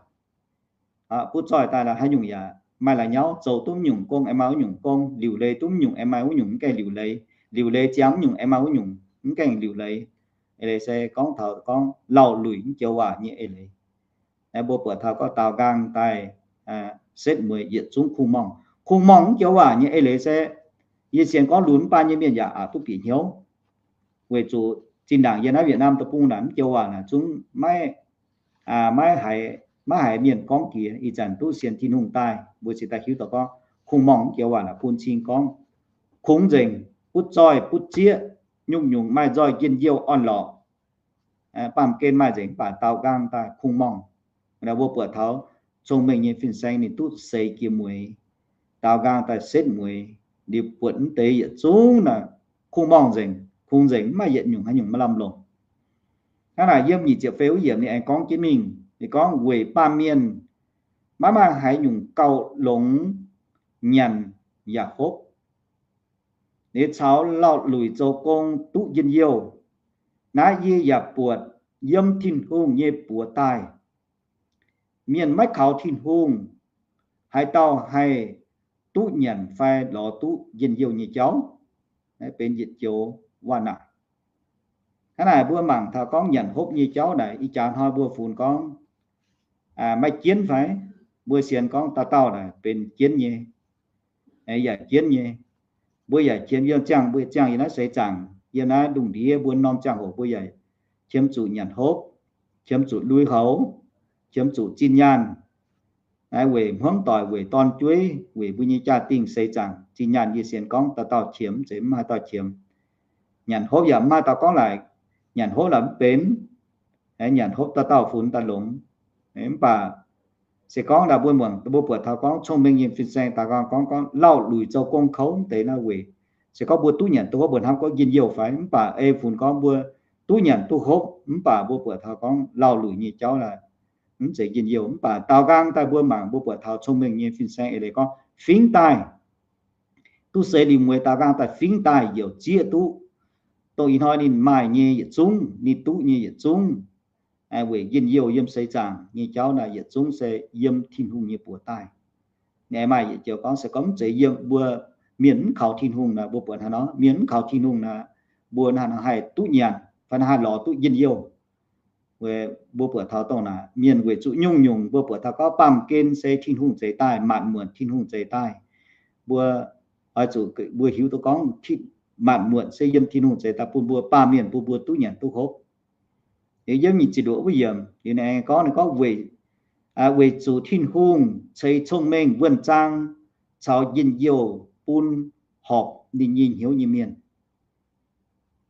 Butv-zoih daaih laaix haaix nyungc yaac maaih laaix nyauv, zoux duqv mv nyungc gong aengx maaih wuov nyungc gong, liuc leiz duqv mv nyungc aengx maaih wuov nyungc mv gaengh liuc leiz, liuc leiz ziangx mv nyungc aengx maaih wuov nyungc mv gaengh liuc leiz. Eix leiz se gorngv taux gorngv lauh luic mv joux waac nyei eix leiz. Mbuo buatc taux gorngv daaux nqaang daaih setv mueiz yietc zungv kungx-morngh. Kungx-morngh mv joux waac nyei eix leiz se yie sienx gorngv lunx mv baac nyei mienh yaac aqc duqv bieqc hnyouv. Weic zuqc zinh ndaangc yie naaiv Việt Nam deic-bung naaic mv joux waac naaic zungv maiv, maiv haiz, maiv haiz mienh gorngv jiex. Ih zanc duqv sienx Tin-Hungh daaih mbuo cingx daaih hiuv duqv gorngv kungx-morngh mv joux waac naaic bun cing gorngv kungx nzengc, butv-zoih butv-zieqv, nyungc-nyungc maaih nzoih njien-youh orn-lorqc. Baamh gen maaih nzengc mv baac daaux nqaang daaih kungx-morngh. Mbuo buatc taux cong-mengh nyei fin-saeng ninh duqv seix jiex mueiz, daaux nqaang daaih setv mueiz, liuz buatc mv deix yietc zungv naaic kungx-morngh nzengc, kungx nzengc, mv maaih yietc nyungc haaix nyungc maaih lamh longc. Hnangv naaic yiem nyic ziepc feix wuov yiemc ninh aengx gorngv jienv mingh, ninh gorngv weic baamh mienh maiv maaih haaix nyungc gauh longx nyanc yaac hopv, ninh caux lauh luic zoux gong duqv njien-youh. Naaiv yie yaac buatc yiem Tin-Hungh nyei buoz daaih. Mienh maiv kaux Tin-Hungh, haaix dauh haih duqv nyanc fai lorz duqv njien-youh nyei jauv? Naaiv benx yietc joux waac naaic. Hnangv naaic mbuo mangc taux gorngv nyanc hopv nyei jauv naaic, ih jaax hnoi mbuo funx gorngv maiv jienv fai? Mbuo sienx gorngv dauh dauh naaic benx jienv nyei, yaac jienv nyei. Mbuo yaac qiemx yiem ziangh, mbuo ziangh yiem naaiv seix zaangc, yiem naaiv lungh ndiev mbuo norm ziangh hoc mbuo yaac qiemx zuqc nyanc hopv, qiemx zuqc lui-houx, qiemx zuqc zinh nyaanh, naaiv weic hmuangv doic, weic dorn-jueiv, weic mbuo nyei jaa-dingh seix zaangc. Zinh nyaanh yie sienx gorngv dauh dauh qiemx, mv zeiz mv maaih dauh qiemx. Nyanc hopv yaac mv maaih dauh gorngv laaix nyanc hopv laaix mv benx. Nyanc hopv dauh dauh funx daaih longx. Mv baac se gorngv naaic mbuo muangx, mbuo buatc taux gorngv cong-mengh nyei fin-saeng daaih gorngv, gorngv, gorngv lauh luic zoux gong kouv mv deix naaiv weic se gorngv mbuo duqv nyanc duqv hopv, mbuo hnamv gorngv njien-youh fai? Mv baac ei funx gorngv mbuo duqv nyanc duqv hopv, mv baac mbuo buatc taux gorngv lauh luic nyei jauv naaic mv zeiz njien-youh. Mv baac daaux nqaang daaih mbuo mangc, mbuo buatc taux cong-mengh nyei fin-saeng eix leiz gorngv fingx daaih, duqv seix liuz mueiz daaux nqaang daaih fingx daaih youc zieqv duqv dongh ih hnoi ninh maaih nyei yietc zungv, ninh duqv nyei yietc zungv, weic njien-youh yiem seix zaangc nyei jauv naaic yietc zungv se yiem Tin-Hungh nyei buoz daaih. Ninh maaih yietc joux gorngv se gorngv mv zeiz yiem mbuo mienh mv kaux Tin-Hungh naaic, mbuo buatc hnangv nor, mienh mv kaux Tin-Hungh naaic, mbuo hnangv nor haih duqv nyanc fai hnangv haih lorz duqv njien-youh. Weic mbuo buatc taux dongh naaic mienh weic zuqc nyungc-nyungc, mbuo buatc taux gorngv baamh gen se Tin-Hungh zeix daaih, maanc muotc Tin-Hungh zeix daaih. Mbuo oix zuqc mbuo hiuv duqv gorngv maanc muotc se yiem Tin-Hungh zeix daaih bun mbuo baamh mienh, bun mbuo duqv nyanc duqv hopv. Liuz yiem nyic ziepc luoqc wuov yiemc liuz ninh aengx gorngv, ninh gorngv weic, weic zuqc Tin-Hungh ceix cong-mengh wuonh-zaang caux njien-youh bun horpc ninh nyei hnyouv nyei mienh.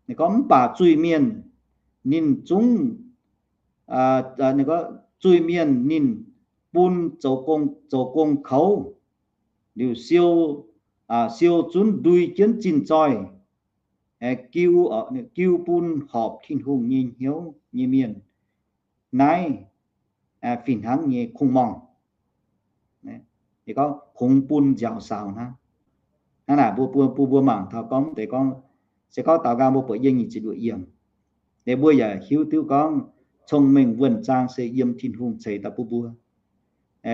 Ninh gorngv mv baac zuiz-mienh ninh zungv, ninh gorngv zuiz-mienh ninh bun zoux gong, zoux gong kouv, liuz siou, siou zunv ndui jienv zinh zoih, giu, giu bun horpc Tin-Hungh nyei hnyouv nyei mienh. Naaiv fih hnangv nyei kungx-morngh. Ninh gorngv kungx bun nziaaux saaux hnangv. Hnangv naaic mbuo, mbuo, mbuo, mbuo mangc taux gorngv deix gorngv, se gorngv daaux nqaang mbuo buatc yiem nyic ziepc luoqc yiemc, deix mbuo yaac hiuv duqv gorngv cong-mengh wuonh-zaang se yiem Tin-Hungh ceix daaih bun mbuo,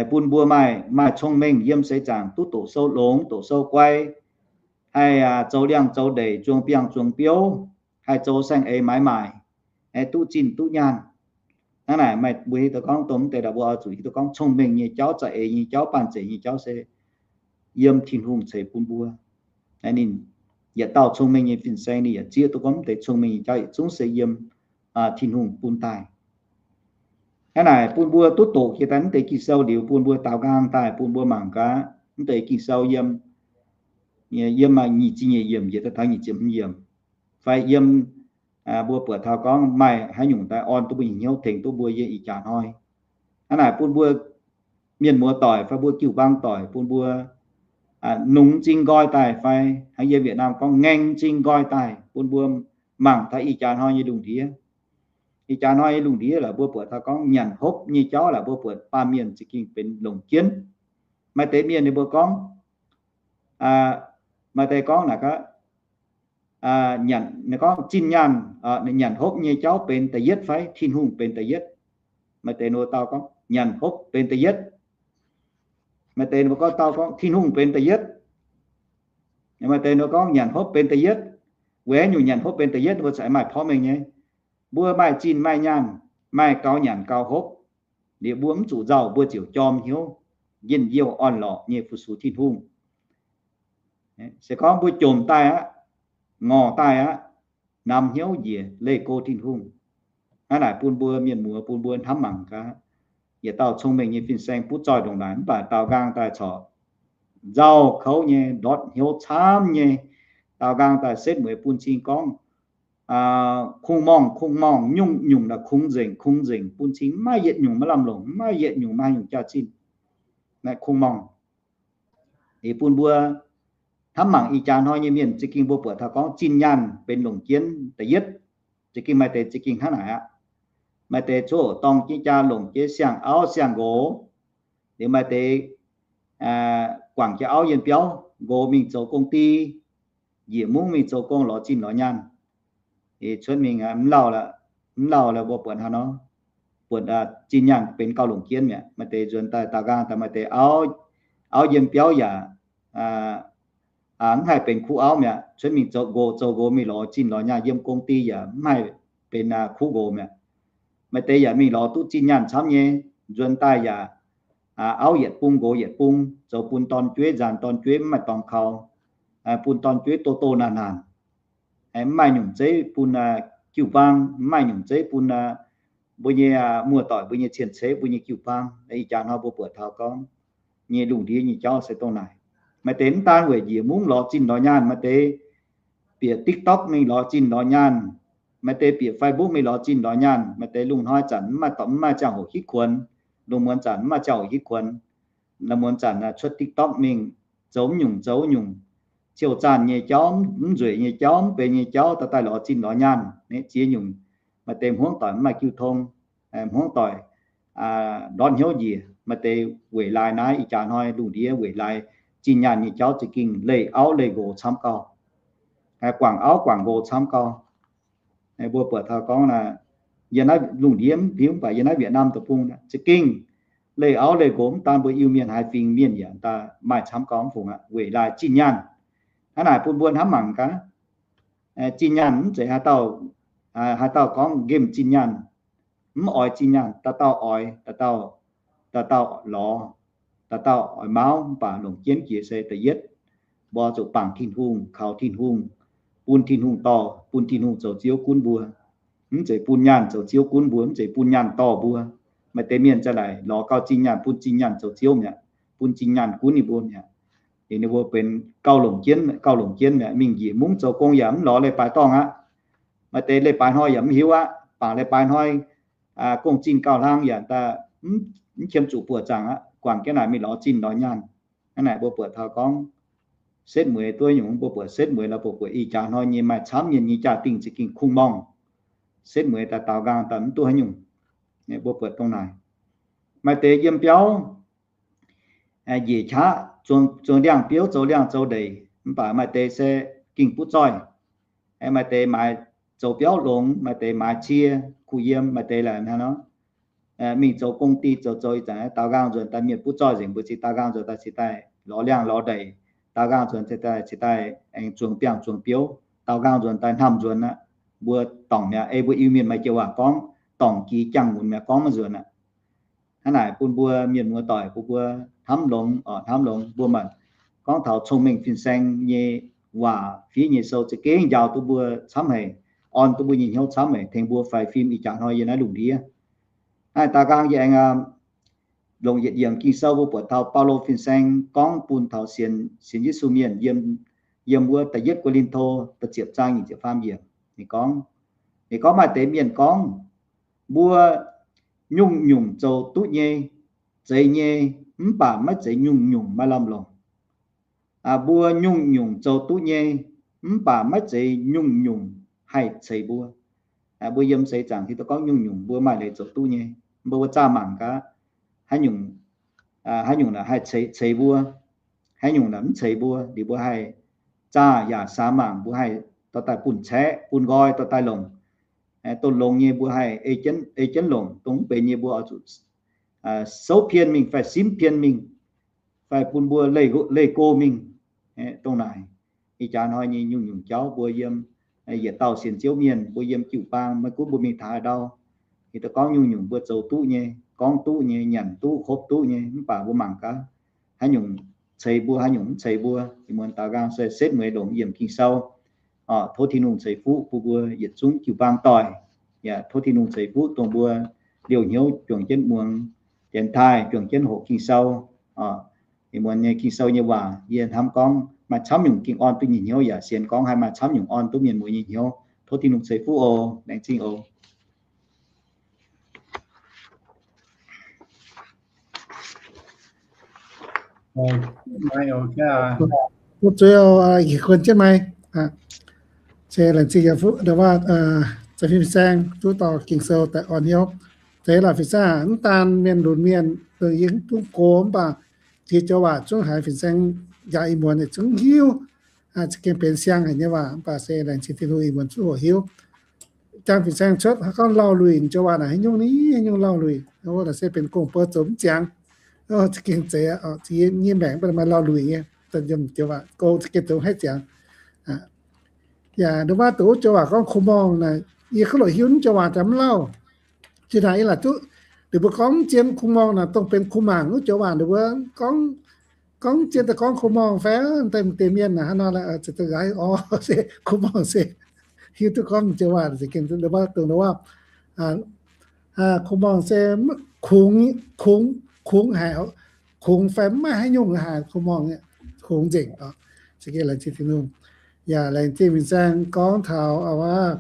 bun mbuo maaih, maaih cong-mengh yiem seix zaangc duqv doqc sou longx, doqc sou guai, haih zoux liangx zoux ndeic, zuangx biangh zuangx biouv, haih zoux saeng-eix maaiz maaic, duqv zinh duqv nyaanh. Hnangv naaic maaih mbuo hiuv duqv gorngv dongh mv deix daaih mbuo oix zuqc hiuv duqv gorngv cong-mengh nyei jauv, za'eix nyei jauv, banh zeic nyei jauv se yiem Tin-Hungh ceix bun mbuo. Ninh yietc dauh cong-mengh nyei fin-saeng ninh yaac zieqv duqv gorngv mv deix cong-mengh nyei jauv yietc zungv se yiem Tin-Hungh bun daaih. Hnangv naaic bun mbuo duqv doqc jiex daaih mv deix Ging-Sou liuz bun mbuo daaux nqaang daaih bun mbuo mangc gaax mv deix Ging-Sou yiem, yiem nyic ziepc nyeic yiemc njiec daaih taux nyic ziepc hmz yiemc, fai yiem mbuo buatc taux gorngv maaih haaix nyungc daaih orn duqv mbuo nyei hnyouv, tengx duqv mbuo yiem ih jaax hnoi. Hnangv naaic bun mbuo mienh muoz doic fai mbuo jiu-baang doic bun mbuo nungx m'zing nqoi daaih fai hnangv yiem Việt Nam gorngv ngaengc m'zing nqoi daaih bun mbuo mangc taux ih jaax hnoi nyei lungh ndiev. Ih jaax hnoi nyei lungh ndiev laaix mbuo buatc taux gorngv nyanc hopv nyei jauv laaix mbuo buatc baamh mienh za'gengh benx longc jienv. Maaih deix mienh ninh mbuo gorngv, maaih deix gorngv naaic gaax, nyanc, gorngv zinh nyaanh, nyanc hopv nyei jauv benx da'yietv fai Tin-Hungh benx da'yietv. Maaih deix ninh mbuo dau gorngv nyanc hopv benx da'yietv. Maaih deix ninh mbuo gorngv dau gorngv Tin-Hungh benx da'yietv. Maaih deix ninh mbuo gorngv nyanc hopv benx da'yietv. Weic haaix nyungc nyanc hopv benx da'yietv? Ninh mbuo ceix maaih porv mengh nyei. Mbuo maaih zinh maaih nyaanh, maaih gaux nyanc gaux hopv, liuz mbuo mv zuqc nzauh, mbuo ziouc jorm hnyouv, njien-youh orn-lorqc nyei fu-sux Tin-Hungh. Se gorngv mbuo jomc daaih aqv, ngorc daaih aqv, namx hnyouv njiec leih go Tin-Hungh. Hnangv naaic bun mbuo mienh muoz bun mbuo hnamv mangc gaax, yietc dauh cong-mengh nyei fin-saeng butv zoih ndongc naaic mv baac daaux nqaang daaih corc nzauh kouv nyei, ndortv hnyouv camv nyei. Daaux nqaang daaih setv mueiz bun cing gorngv kungx-morngh kungx-morngh, nyungc-nyungc naaic kungx nzengc kungx nzengc, bun cing maiv yietc nyungc maiv lamh longc, maiv yietc nyungc maiv haaix nyungc jaax-zinh, naaiv kungx-morngh. Liuz bun mbuo hnamv mangc ih jaax hnoi nyei mienh za'gengh mbuo buatc taux gorngv zinh nyaanh benx longc jienv da'yietv. Za'gengh maaih deix za'gengh hnangv naaic aqv. Maaih deix coqv dorng jienv jaa longc jienv siang-auv siang-nqox. Liuz maaih deix guangc jienv auv yiem biauv, nqox mingh zoux gong-di, njiec mungv mingh zoux gong lorz zinh lorz nyaanh. Cuotv mingh mv lauh, mv lauh mbuo buatc hnangv nor, buatc zinh nyaanh benx gauh longc jienv mi'aqv. Maaih deix nzuonx daaih daaux nqaang daaih maaih deix auv yiem biauv yaac mv haih benx kuv auv mi'aqv. Cuotv mingh zoux nqox, zoux nqox mingh lorz zinh lorz nyaanh, yiem gong-di yaac mv haih benx kuv nqox mi'aqv. Maaih deix yaac mingh lorz duqv zinh nyaanh camv nyei, nzuonx daaih yaac auv yietc bung nqox yietc bung, zoux bun dorn-jueiv nzaanx dorn-jueiv mv maaih dorngx kaux, bun dorn-jueiv doh doh naanc naanc, mv maaih nyungc zeiv bun jiu-baang, mv maaih nyungc zeiv bun mbuo nyei muoz-doic, mbuo nyei cien-ceqv, mbuo nyei jiu-baang. Ih jaax hnoi mbuo buatc taux gorngv nyei lungh ndiev nyei jauv se dongh naaic. Maaih deix mv daan weic njiec mungv lorz zinh lorz nyaanh, maaih deix bieqc TikTok mingh lorz zinh lorz nyaanh, maaih deix bieqc Facebook mingh lorz zinh lorz nyaanh. Maaih deix lungh hnoi zanc mv maaih, mv maaih ziangh hoc hitv kuonx, lungh muonz zanc mv maaih ziangh hoc hitv kuonx. Lungh muonz zanc cuotv TikTok mingh zoux mv nyungc zoux nyungc, ciouv zaanh nyei jauv, mv nzueic nyei jauv, mv benx nyei jauv, daaih daaih lorz zinh lorz nyaanh. Ziex nyungc, maaih deix hmuangv doic mv maaih jiu tong, hmuangv doic ndortv hnyouv njiec. Maaih deix weic laaix naaiv ih jaax hnoi lungh ndiev weic laaix zinh nyaanh nyei jauv za'gengh leih auv leih nqox camv gau, guangc auv guangc nqox camv gau. Mbuo buatc taux gorngv naaic, yiem naaiv lungh ndiev mv hiuv, mv baac yiem naaiv Việt Nam deic-bung za'gengh leih auv leih nqox, mv daan mbuo Iu-Mienh, haaix fingx mienh yaac daaih maaih camv gau mv fungc aqv, weic laaix zinh nyaanh. Hnangv naaic bun mbuo hnamv mangc gaax, zinh nyaanh mv zeiz haaix dauh, haaix dauh gorngv nqemh zinh nyaanh, mv oix zinh nyaanh, dauh dauh oix, dauh dauh, dauh dauh lorz, dauh dauh oix mauv, mv baac longc jienv jiex se da'yietv, mbuo zuqc bangc Tin-Hungh, kaux Tin-Hungh, bun Tin-Hungh dorh, bun Tin-Hungh zoux Ziouv gunv mbuo. Mv zeiz bun nyaanh zoux Ziouv gunv mbuo, mv zeiz bun nyaanh dorh mbuo. Maaih deix mienh za'naaic lorz gauh zinh nyaanh, bun zinh nyaanh zoux Ziouv mi'aqv, bun zinh nyaanh gunv ninh mbuo mi'aqv. Liuz ninh mbuo benx gauh longc jienv, gauh longc jienv mi'aqv, mingh njiec mungv zoux gong yaac mv lorz leiz-baaix dorngh aqv. Maaih deix leiz-baaix hnoi yaac mv hiuv aqv, bangc leiz-baaix hnoi gong-zinh gauh hlang yaac mv qiemx zuqc buoqc zaangc aqv, guangc jienv naaic mingh lorz zinh lorz nyaanh. Hnangv naaic mbuo buatc taux gorngv setv mueiz duqv nyungc, mbuo buatc setv mueiz lorz buatc buatc ih jaax hnoi nyei maaih camv mienh nyei jaa-dingh za'gengh kungx-morngh. Setv mueiz daaih daaux nqaang daaih mv duqv haaix nyungc. Mbuo buatc dongh naaic, maaih deix yiem biauv njiec qaqv zuangx liangx-biouv, zoux liangx zoux ndeic, mv baac maaih deix se gengh butv zoih. Maaih deix maaiz zoux biauv longx, maaih deix maaiz cie kuh yiem, maaih deix laaix hnangv nor mingh zoux gong-di, zoux zoux ih zanc daaux nqaang nzuonx daaih mienh butv zoih nzengc, mbuo cingx daaux nqaang nzuonx daaih cingx daaih lorz liangx lorz ndeic, daaux nqaang nzuonx cingx daaih, cingx daaih aengx zuangx biangh zuangx biouv, daaux nqaang nzuonx daaih hnamv nzuonx aqv. Mbuo dorngc mi'aqv, ei mbuo Iu-Mienh maaih joux waac gorngv, dorngc jiex jangx-nqunx mi'aqv, gorngv maiv nzuonx aqv. Hnangv naaic bun mbuo mienh muoz doic, bun mbuo hnamv longx, hnamv longx, mbuo maaih gorngv taux cong-mengh fin-saeng nyei waac fiev nyei sou za'gengh njaaux duqv mbuo camv haic, orn duqv mbuo nyei hnyouv camv haic, tengx mbuo faix fim ih jaax hnoi yiem naaiv lungh ndiev. Naaiv da'nqaang yie aengx longc yietc yiemc Ging-Sou mbuo buatc taux Baulo fin-saeng gorngv bun taux sienx, sienx Yesu mienh yiem, yiem wuov da'yietv Ko^lin^to da'ziepc zaang nyic ziepc faam yiemc. Ninh gorngv, ninh gorngv maaih deix mienh gorngv, mbuo nyungc-nyungc zoux duqv nyei, zeiz nyei, mv baac maiv zeiz nyungc-nyungc maaih lamh longc. Mbuo nyungc-nyungc zoux duqv nyei, mv baac maiv zeiz nyungc-nyungc haih ceix mbuo. Mbuo yiem seix zaangc hiuv duqv gorngv nyungc-nyungc mbuo maaih leiz zoux duqv nyei, mbuo, mbuo zaah mangc gaax, haaix nyungc, haaix nyungc haih ceix, ceix mbuo, haaix nyungc mv ceix mbuo, liuz mbuo haih zaah yaac samx mangc, mbuo haih dorh daaih bun caeqv, bun nqoi dorh daaih longc. Dongh longx nyei mbuo haih ei jienv, ei jienv longc, dongh mv benx nyei mbuo oix zuqc souv pien mingh fai simv pien mingh, fai bun mbuo leih, leih go mingh. Dongh naaic, ih jaax hnoi nyei nyungc-nyungc jauv mbuo yiem, yietc dauh sienx Ziouv mienh mbuo yiem jiu-baang, maiv gunv mbuo mingh taux haaix ndau, hiuv duqv gorngv nyungc-nyungc mbuo zoux duqv nyei, gorngv duqv nyei, nyanc duqv, hopv duqv nyei, mv baac mbuo mangc gaax, haaix nyungc ceix mbuo, haaix nyungc mv ceix mbuo. Ih muonz daux nqaang se setv mueiz longc yiemc Ging-Sou. Tov Tin-Hungh ceix fuqv bun mbuo yietc zungv jiu-baang doic. Yaac tov Tin-Hungh ceix fuqv dongh mbuo liouh hnyouv juangc jienv muangx, dienx taaih juangc jienv hoqc Ging-Sou. Ih muonz nyei Ging-Sou nyei waac yie hnamv gorngv maaih camv nyungc ging orn duqv nyei hnyouv, yaac sienx gorngv haih maaih camv nyungc orn duqv mienh mueiz nyei hnyouv. Tov Tin-Hungh ceix fuqv oc. Laengz zingh oc. Zuov, zuov jienv maaih, se laengz zingh yaac fuqv ndau waac, za'gengh fin-saeng duqv dorh Ging-Sou daaih orn hnyouv. Zeiz laaix fin-saeng mv daan mienh lunx mienh, dongh yie mv dungx gox mv baac ziex joux waac zungv haiz fin-saeng njaaux ih muonz zungv hiuv. Za'gengh benx siang haic nyei waac mv baac se laengz zingh Tin-Hungh ih muonz zungv hoqc hiuv. Jang fin-saeng cuotv gorngv lauh luic joux waac naaic haaix nyungc ni, haaix nyungc lauh luic, naaiv se benx gong-bou zoux mv ziangx. Za'gengh zeiz, nyei maengc mv baac maaih lauh luic nyei, gong za'gengh zoux haiv ziangx. Yaac ndongc wuov, dongh wuov joux waac gorngv kuv morngh naaic, yie kuv lorqc hiuv wuov joux waac daaih mv lauh. Zinh ndaangc yie laaic duqv, ninh mbuo gorngv mv zien kuv morngh naaic dongh benx kuv mangc wuov joux waac, ninh mbuo gorngv, gorngv mv zien daaih gorngv kuv morngh fai deix mienh naaic hnangv nor, za'gengh orv se kuv morngh se hiuv duqv gorngv mv joux waac, za'gengh dongh wuov, kuv morngh se kungx, kungx, kungx haic, kungx fai mv maaih haaix nyungc haic, kuv morngh, kungx nzengc oc. Za'gengh laengz zingh Tin-Hungh. Yaac laengz zingh fin-saeng gorngv taux wuov,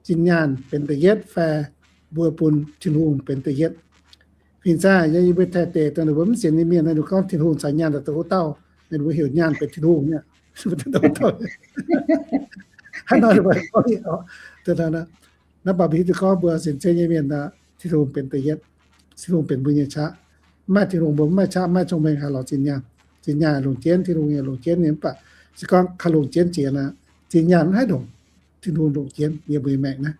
zinh nyaanh benx da'yietv fai mbuo bun Tin-Hungh benx da'yietv. Fin-saeng yie mbuo Taiv deic dongh ninh mbuo mv sienx nyei mienh, ninh mbuo gorngv Tin-Hungh caux nyaanh daaih dongh wuov dauh, ninh mbuo heuc nyaanh benx Tin-Hungh nyei. Hnangv nor, naaiv baac mbuo hiuv duqv gorngv mbuo sienx Ziouv nyei mienh, Tin-Hungh benx da'yietv. Tin-Hungh benx mbuo nyei qaqv. Mv maaih Tin-Hungh mbuo mv maaih qaqv, mv maaih cong-mengh haih lorz zinh nyaanh. Zinh nyaanh longc jienv, Tin-Hungh yaac longc jienv nyei, mv baac se gorngv kaaix longc jienv jiex naaic, zinh nyaanh mv haih longc. Tin-Hungh longc jienv yiem mbuo nyei maengc naaiv.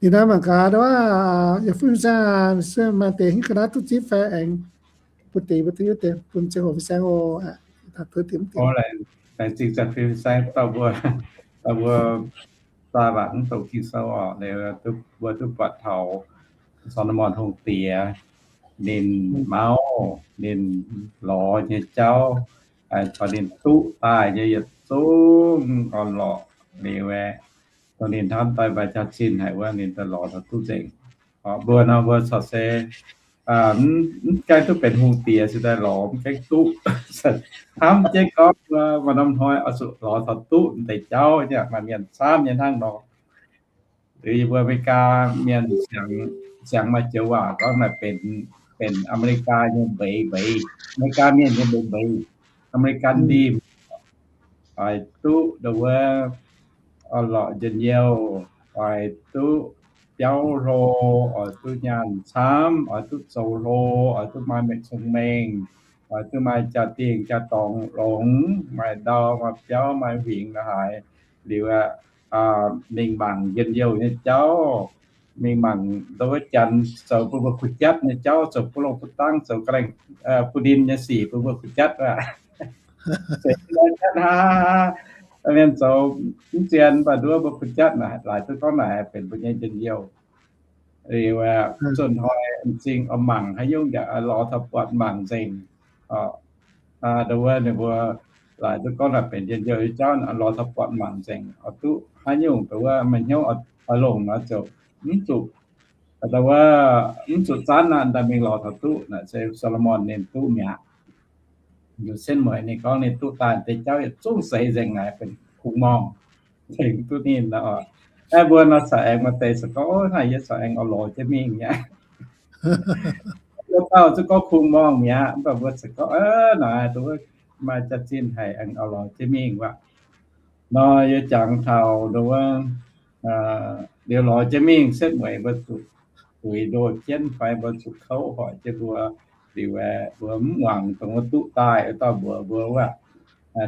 Ninh naaiv mangc gaax, yaac fuqv fin-saeng, maaih deix hingv ga'naaiv duqv zipv fai aengx bun deix, bun deix, bun ziangh hoc fin-saeng oc. Laengz zingh fin-saeng dauh mbuo, dauh mbuo zaah waac mv dongh Ging-Sou oc. Mbuo duqv buatc taux Saa^lo^morn Hungh Diex, ninh mauv, ninh lorz nyei jauv, caux ninh duqv daaih nyei yietc zungv orn-lorqc liuz aeqv, dongh ninh hnamv daaih maaih jaax-zinh haic wuov, ninh daaih lorz taux duqv nzengc. Mbuo nor mbuo corc se mv gaengh duqv benx hungh diex se daaih lorz mv gaengh duqv. Hnamv jienv gorngv mbuo maaih norm hnoi oix zuqc lorz taux duqv deix jauv, maaih mienh camv nyei hnangv nor. Liuz yie mbuo Aa^me^li^gaa mienh siangx maaih joux waac gorngv naaic benx, benx Aa^me^li^gaa nyei mbeix mbeix, Aa^me^li^gaa mienh nyei mbeix mbeix, Aa^me^li^gaa ndimh. Oix duqv ndongc wuov orn-lorqc njien-youh, oix duqv biauv hlo, oix duqv nyaanh camv, oix duqv zoux hlo, oix duqv maaih mengh cong-mengh, oix duqv maaih jaa-dingh jaa-dorngx longx, maaih ndau maaih biauv maaih huingx la'haaix. Liuz aeqv, mingh mangc njien-youh nyei jauv, mingh mangc ndau wuov janx zoux bun mbuo kuh jatv nyei jauv, zoux buv longh buv dangv, zoux ga'lengh buv ndin nyei sic bun mbuo kuh jatv aqv. Mienh zoux mv zien mv baac nduov mbuo kuh jatv naaic, laaix duqv gorngv naaic benx mbuo nyei njien-youh. Liuz zunh hnoi m'zing oix mangc haaix nyungc yaac lorz taux buatc mangc nzengc. Ndau wuov ninh mbuo laaic duqv gorngv naaic benx njien-youh nyei jauv, lorz taux buatc mangc nzengc, oix duqv haaix nyungc ndau wuov maaih hnyouv oix longc nor ziouc mv zuqc, ndau wuov mv zuqc zanv aqv, daaih mingh lorz taux duqv. Naaic se Saa^lo^morn ninh duqv mi'aqv. Liuz setv mueic ninh gorngv ninh duqv daaih deix jauv yietc zungv seix nzengc naaic benx kungx-morngh tengx duqv ninh nor. Aeqv, mbuo nor caux aengx maaih deix se gorngv, Ov, naaiv yie caux aengx oix lorz jienv mingh mi'aqv. Wuov dauh zungv gorngv kungx-morngh mi'aqv, mv baac mbuo se gorngv, Ov, naaic duqv maaih jaax-zinh haic, aengx oix lorz jienv mingh wuov. Nor yie jangx taux ndau wuov, liuz lorz jienv mingh setv mueic mbuo zuqc zuiz ndoh jienv fai mbuo zuqc kouv hoic jienv mbuo, liuz aeqv, mbuo mv muangx dongh wuov duqv daaih wuov dauh mbuox mbuo wuov,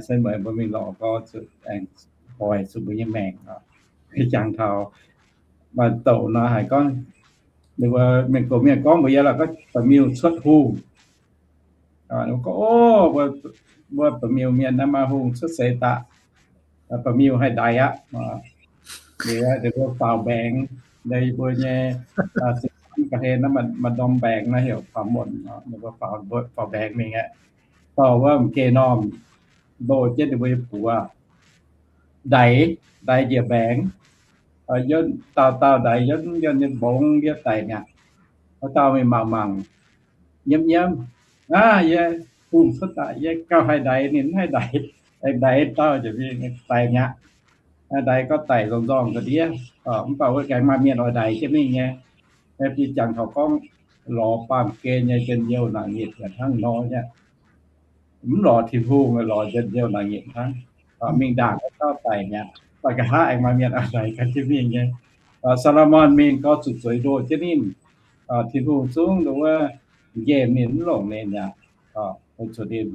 setv mueic mbuo mingh lorz gorngv zuqc aengx hoic zuqc mbuo nyei maengc. Jangx taux maaih douc nor haiz gorngv, ninh mbuo mienh gox mienh gorngv mbuox yie lorqc, gorngv ba'miuh cuotv hungh. Gorngv, Ov, mbuo ba'miuh mienh naaiv maaih hungh cuotv seix daaih. Ba'miuh haih ndaix aqv. Liuz ninh mbuo faaux mbaengx, mbuo nyei, ga'hlen naaiv maaih ndorm mbaengx naaiv heuc faaux munc, ninh mbuo faaux mbaengx mingh aqv. Dorh wuov m'geh normh ndoh jienv ninh mbuo nyei buoz, ndaix, ndaix njiec mbaengx. Dauh dauh ndaix yiem yiem nyei mbongx ndiev daic mi'aqv. Wuov dauh mingh mangc mangc, nyiemv nyiemv, Aav, yie hungh cuotv daaih, yie gauh haih ndaix, ninh mv haih ndaix. Aengx ndaix dauh njiec mingh daic mi'aqv. Ndaix gorngv daic nzorng nzorng ga'ndiev. Mv baac wuov gaengh maaih mienh oix ndaix jienv mingh nyei. Naaiv biei jangx taux gorngv lorz baamh gen nyei njien-youh naanc nyitc yaac hnangv nor nyei. Mv lorz Tin-Hungh, lorz njien-youh naanc nyitc hnangv. Mingh ndaangc wuov dauh daic mi'aqv, mv baac nqa'haav aengx maaih mienh oix ndaix gan jienv mingh nyei. Saa^lo^morn mingh gorngv zuqc zueiz ndoh jienv ninh. Tin-Hungh zungv ndau wuov nqemh ninh, mv longc ninh aqv. Weic zuqc ninh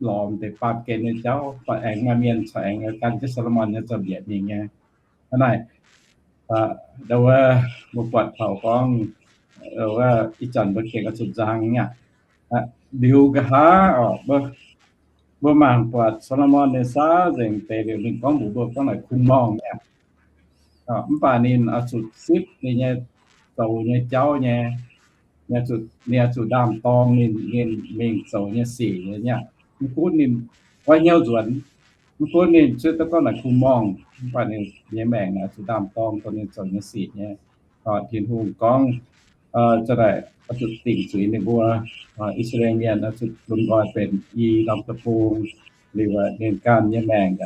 lorz deix baamh gen nyei jauv, mv baac aengx maaih mienh caux aengx gan jienv Saa^lo^morn nyei za'biec mingh nyei. Hnangv naaic, ndau wuov mbuo buatc taux gorngv, ndau wuov ih zanc mbuo gengh oix zuqc nzang aqv. Liuz nqa'haav oc, mbuo mangc buatc Saa^lo^morn ninh saauv nzengc deix liuz ninh gorngv mbuox mbuo gorngv naaic kungx-morngh aqv. Mv baac ninh oix zuqc sipv ninh nyei zoux nyei jauv nyei, ninh oix zuqc ndaam-dorng ninh, ninh mingh zoux nyei sic nyei aqv. Mv gunv ninh goiv hnyouv nzuonx, mv gunv ninh cuotv duqv gorngv naaic kungx-morngh, mv baac ninh nyei maengc oix zuqc ndaam-dorng dongh ninh zoux nyei sic nyei. Tin-Hungh gorngv, oix zuqc dingc zuiz ninh mbuo, I^saa^laa^en Mienh oix zuqc lunx nqoi benx i norm deic-bung. Liuz ninh ganh nyei maengc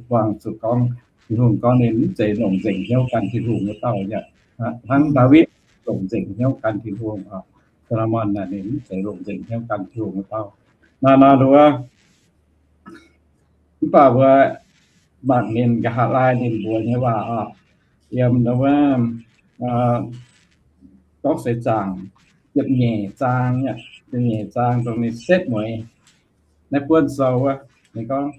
buangh zuqc gorngv, Tin-Hungh gorngv ninh mv zeiz longc nzengc hnyouv gan Tin-Hungh wuov dauh aqv. Hnangv Ndaawitv longc nzengc hnyouv gan Tin-Hungh, Saa^lo^morn naaic ninh mv zeiz longc nzengc hnyouv gan Tin-Hungh wuov dauh. Naaiv nor nduov, mv baac mbuo mangc ninh nqa'haav laai ninh mbuox nyei waac oc, yiem ndau wuov Gorngv Seix Zaangc ziepc nyeic zaang, ziepc nyeic zaang dongh ninh setv mueiz naaiv buonv sou wuov, ninh gorngv,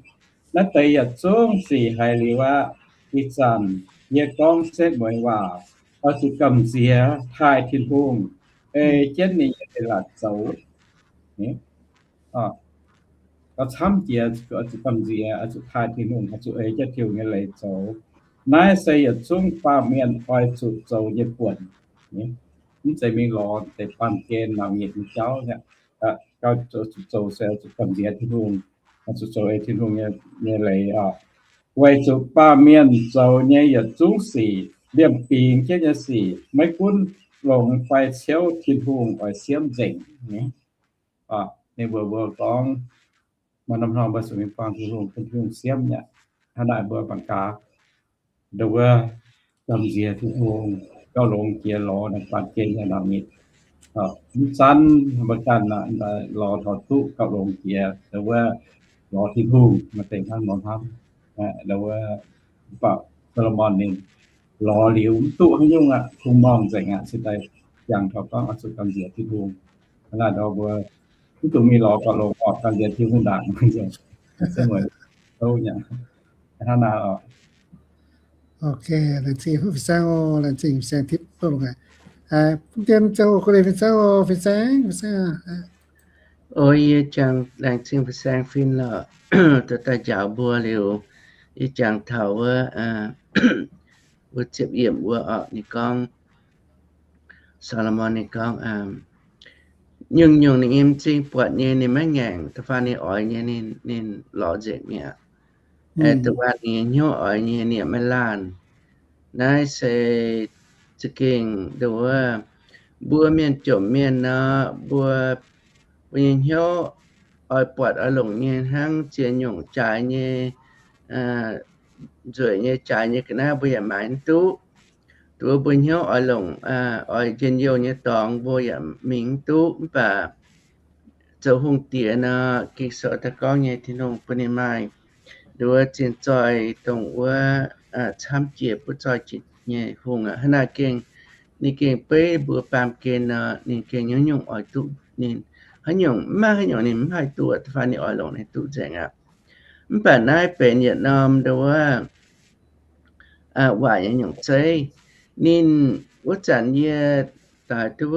Naaiv deix yietc zungv sic haiz liuz aqv. Ih zanc yie gorngv setv mueiz waac, oix zuqc gamh nziex taaih Tin-Hungh, ei jienv ninh nyei leiz-latc zoux. Gauh camv jiex, oix zuqc gamh nziex, oix zuqc taaih Tin-Hungh, oix zuqc ei jienv Tin-Hungh nyei leiz zoux. Naaiv se yietc zungv baamh mienh oix zuqc zoux nyei buonc. Mv zeiz mingh lorz deix baamh gen nangc nyitc nyei jauv aqv. Gauh zuqc zoux se oix zuqc gamh nziex Tin-Hungh, oix zuqc zoux ei Tin-Hungh nyei leiz oc. Weic zuqc baamh mienh zoux nyei yietc zungv sic, liemh bingx jienv nyei sic, maiv gunv longx fai ciouv, Tin-Hungh oix siemv nzengc. Ninh mbuox mbuo gorngv, maaih norm hnomv mbuo zuqc mingh buangh Tin-Hungh, bun Tin-Hungh siemv aqv. Hnangv naaic mbuo mangc gaax, ndau wuov gamh nziex Tin-Hungh, gauh longx jiex lorz naaiv baamh gen nyei nangc nyitc. Mv zanv mbuo ganh lorz taux duqv gauh longx jiex, ndau wuov lorz Tin-Hungh maaih deix hnangv nor hnamv. Ndau wuov, mv baac Saa^lo^morn ninh lorz liuz mv duqv haaix nyungc aqv, kungx-morngh nzengc aqv, cingx daaih jangx taux gorngv oix zuqc gamh nziex Tin-Hungh. Hnangv naaic ndau mbuo mv dungx mingh lorz gauh longx, oix gamh nziex Tin-Hungh ndaangc. Zengc mueiz, hnangv naaic oc. Ok, laengz zingh fin-saeng oc, laengz zingh fin-saeng tipv duqv longx aqv. Bun dien ziangh hoc guei leiz fin-saeng oc, fin-saeng, fin-saeng. O, yie jangx laengz zingh fin-saeng fim lorqc, daaih njaaux mbuo liuz, yie jangx taux wuov, wuov ziepc yiemc wuov oc, ninh gorngv, Saa^lo^morn ninh gorngv, nyungc-nyungc ninh nyei m'zing buatc nyei ninh maiv ngaengc, da'faanh ninh oix nyei ninh, ninh lorz nzengc mi'aqv. Da'faanh ninh nyei hnyouv oix nyei ninh yaac maiv laanh. Naaiv se za'gengh nduov mbuo mienh jomc mienh nor, mbuo, mbuo nyei hnyouv oix buatc oix longc nyei hnangv ziex nyungc jaaix nyei, nzueic nyei jaaix nyei ga'naaiv mbuo yaac maaiz mv duqv. Nduov mbuo hnyouv oix longc, oix njien-youh nyei dorngx mbuo yaac mingh mv duqv. Mv baac zoux hungh diex nor, Ging-Sou daaih gorngv nyei Tin-Hungh bun ninh maaih nduov zinh zoih dongh wuov camv jiex butv zoih jiex nyei hungh aqv. Hnangv naaic gengh, ninh gengh beiv mbuo baamh gen nor, ninh gengh haaix nyungc oix duqv ninh, haaix nyungc mv maaih haaix nyungc ninh mv haih duqv, da'faanh ninh oix longc ninh duqv nzengc aqv. Mv baac naaiv benx yietc norm nduov waac nyei nyungc zeiv. Ninh wuov zanc yie daaih duqv,